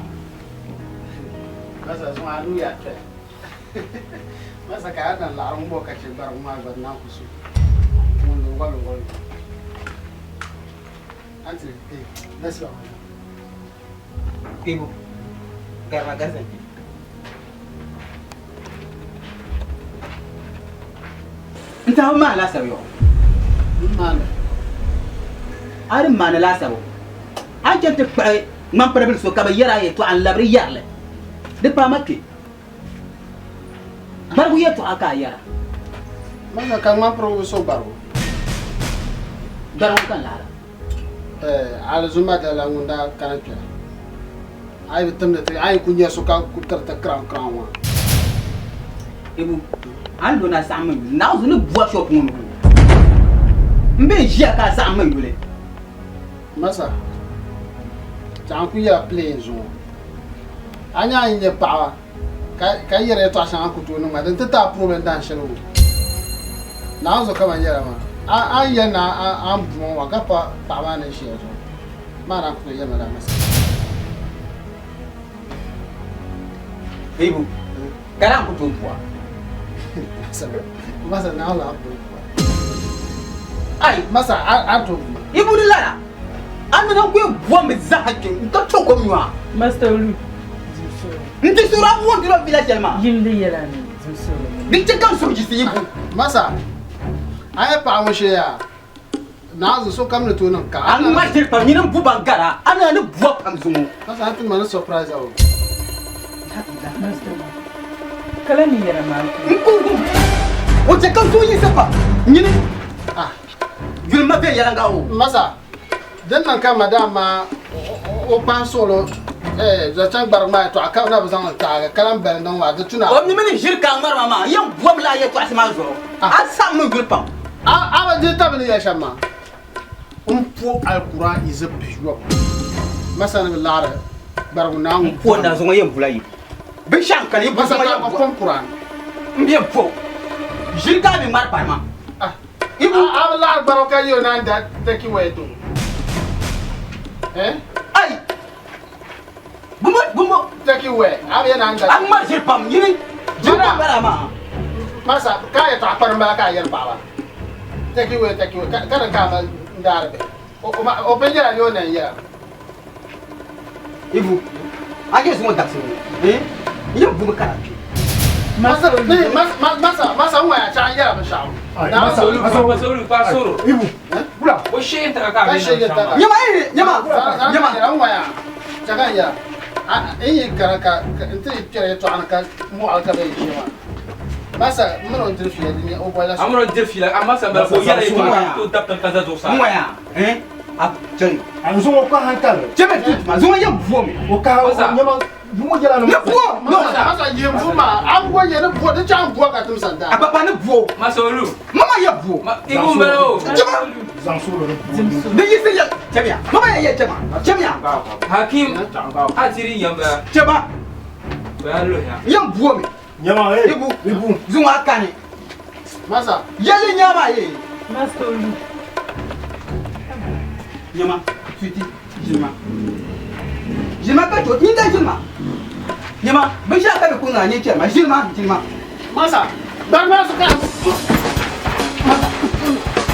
Masa zuŋɔ a nuu yaa toya. Masa ka a dan laɣiri ŋun bɔ ka chɛ gbarigu maa gba naan ku su ŋun lo gɔli gɔli. Aunty, hey, let's go. Ibu, garba garza ke. N tabi maa laasabu yɔ. N maani. A di maani laasabu. A ni chani ti kpuɣi ŋmampiribili so ka bɛ yɛri a yɛtɔɣa n-labiri yɛri li. Di paama kpe. Gbarigu yɛtɔɣa ka a yɛra. Masa ka ŋmampirigu bi so gbarigu. Gbarigu ka n laara. Eh, alizumba dala ŋun daa kana kpe. A yi bi timdi ti, a yi ku nya so ka ku tiriti kiraŋ kiraŋ maa. Ibu, a ni lo ni a saɣim ma yuli. Naawuni ni bua shop ŋɔ ni o. M be n-ʒiya ka a saɣim ma yuli. Masa, chaŋ ku yɛla plane zuŋɔ. A nya a yi nyɛ paɣaba ka yɛri yɛtɔɣa shɛŋa ku tooi niŋ maa din ti ti a problem dahin shɛli o. Naawuni zuɣu ka man yɛra maa. A ni yɛli ni a ni bu ma maa ka pa paɣa maa ni ʒiya zuɣu maa naan ku tooi yɛli ma lala masa. Ibu, ka naan ku tooi bu a. Masa Naawuni a ku tooi bu a. Ai! Masa a ni tooi bu ma. Ibu di lala. A ni na ku yɛn bɔmi zaha kpe n-ka to kom nyu a. Master Olu, N ti suhiri a wundi lo vila shɛli maa. Yim di yɛla ni di suhiri mi. Din chɛ ka n suhu yiɣisi yi bu. Masa, a yɛ paɣa ŋɔ shee yaa, naanzu sokam ni tooi niŋ ka a. A ŋma ʒiri pam, nyini m-bu ban gari a, a ni ni bua pam zuŋɔ. Masa, a ti ma ni surprise a o. Master Olu, kala ni yɛla maa N ku wum o chɛ ka n suhu yiɣisi pam, nyini yuli ma viɛnyɛliŋga o. Masa, Din niŋ ka madam maa o kpahi suɣulo zaŋ chaŋ gbarigu maa yɛtɔɣa ka na bi zaŋ li taagi ka lahi bali niŋ maa di tuna. O mi ni ʒiri ka a ŋmari ma maa, n yɛn bom la a yɛtɔɣisi maa zuɣu. A saɣim mi yuli pam. A bi dihi tabili ni yɛli shɛm maa, m po Alikuran izi pihiyɔbu masa ni bi laɣiri gbarigu Naawuni. M po na zuŋɔ yɛn bula yi binshɛɣu n-kani yi Masa zuŋɔ ka yɛn a bua. pom Kuran. M bɛ po ʒiri ka a mi ŋmari pari maa. Ibu a bi laɣiri gbarigu ka yi o naan da tɛki waya to. Eh? Ai! Bumbo bumbo. Tɛki waya a bi yɛ naan da. A ŋmari ʒiri pam nyini ʒiri pam bala maa. Masa ka a yɛtɔɣa kpari m-bala ka a yɛri paɣaba. Tɛki waya tɛki waya ka din ka a mali n-daari bihi. O pun yɛla ni o na n-yɛla. Ibu, a nyɛ zuŋɔ dabisili ŋɔ, eh? N yɛn bumi ka kpe. Masa, masa, masa, n waya chaɣ n yɛla binshɛɣu. Masa, masa, olu pa soro. Ibu, wula. O shee n taga ka a bɛ niŋ shɛm maa. Nyama, eh, nyama, nyama. N waya. Chagan ya. A in yi kara ka n ti kpɛri yɛltɔɣa ni ka mɔɣili ka bɛ yi ʒiya maa. Masa m mini o diri fiila di o bolila so. A mini o diri fiila a masa m-bala ka o yɛla yɛltɔɣa ka tooi dabi tiŋ ka za zuɣusaa. N ŋɔya eh a chani. A zuŋɔ o kahi hankali. Chɛmɛ tuuti ma zuŋɔ yɛn buo mi. O kahi o nyɛma buo yɛla ni. Ni buo no. Masa yɛn buo maa a ni yɛn ni buo di chaŋ buo ka timsa daa. A papa ni buo. Masa olu. Mama yɛ buo. Ibu m-bala o. Chɛma. Zaŋ suɣulo ni buo. Di yiɣisi yɛ chɛmiya. Mama yɛ yɛ chɛma chɛmiya. Hakim a tiri yɛn bala. Chɛma. Bala luhiya. Yɛn buo mi. Nyɛma hey. Ibu. Ibu. Zuŋɔ a kani. Masa. Yɛli nyɛma ye. Masa olu. Nyɛma suiti ʒinima. Ʒinima ka cho nyin da ʒinima. Nyɛma binshɛɣu ka di ku ŋa nyɛ chɛrima ʒinima ʒinima. Masa. Bari maa so ka.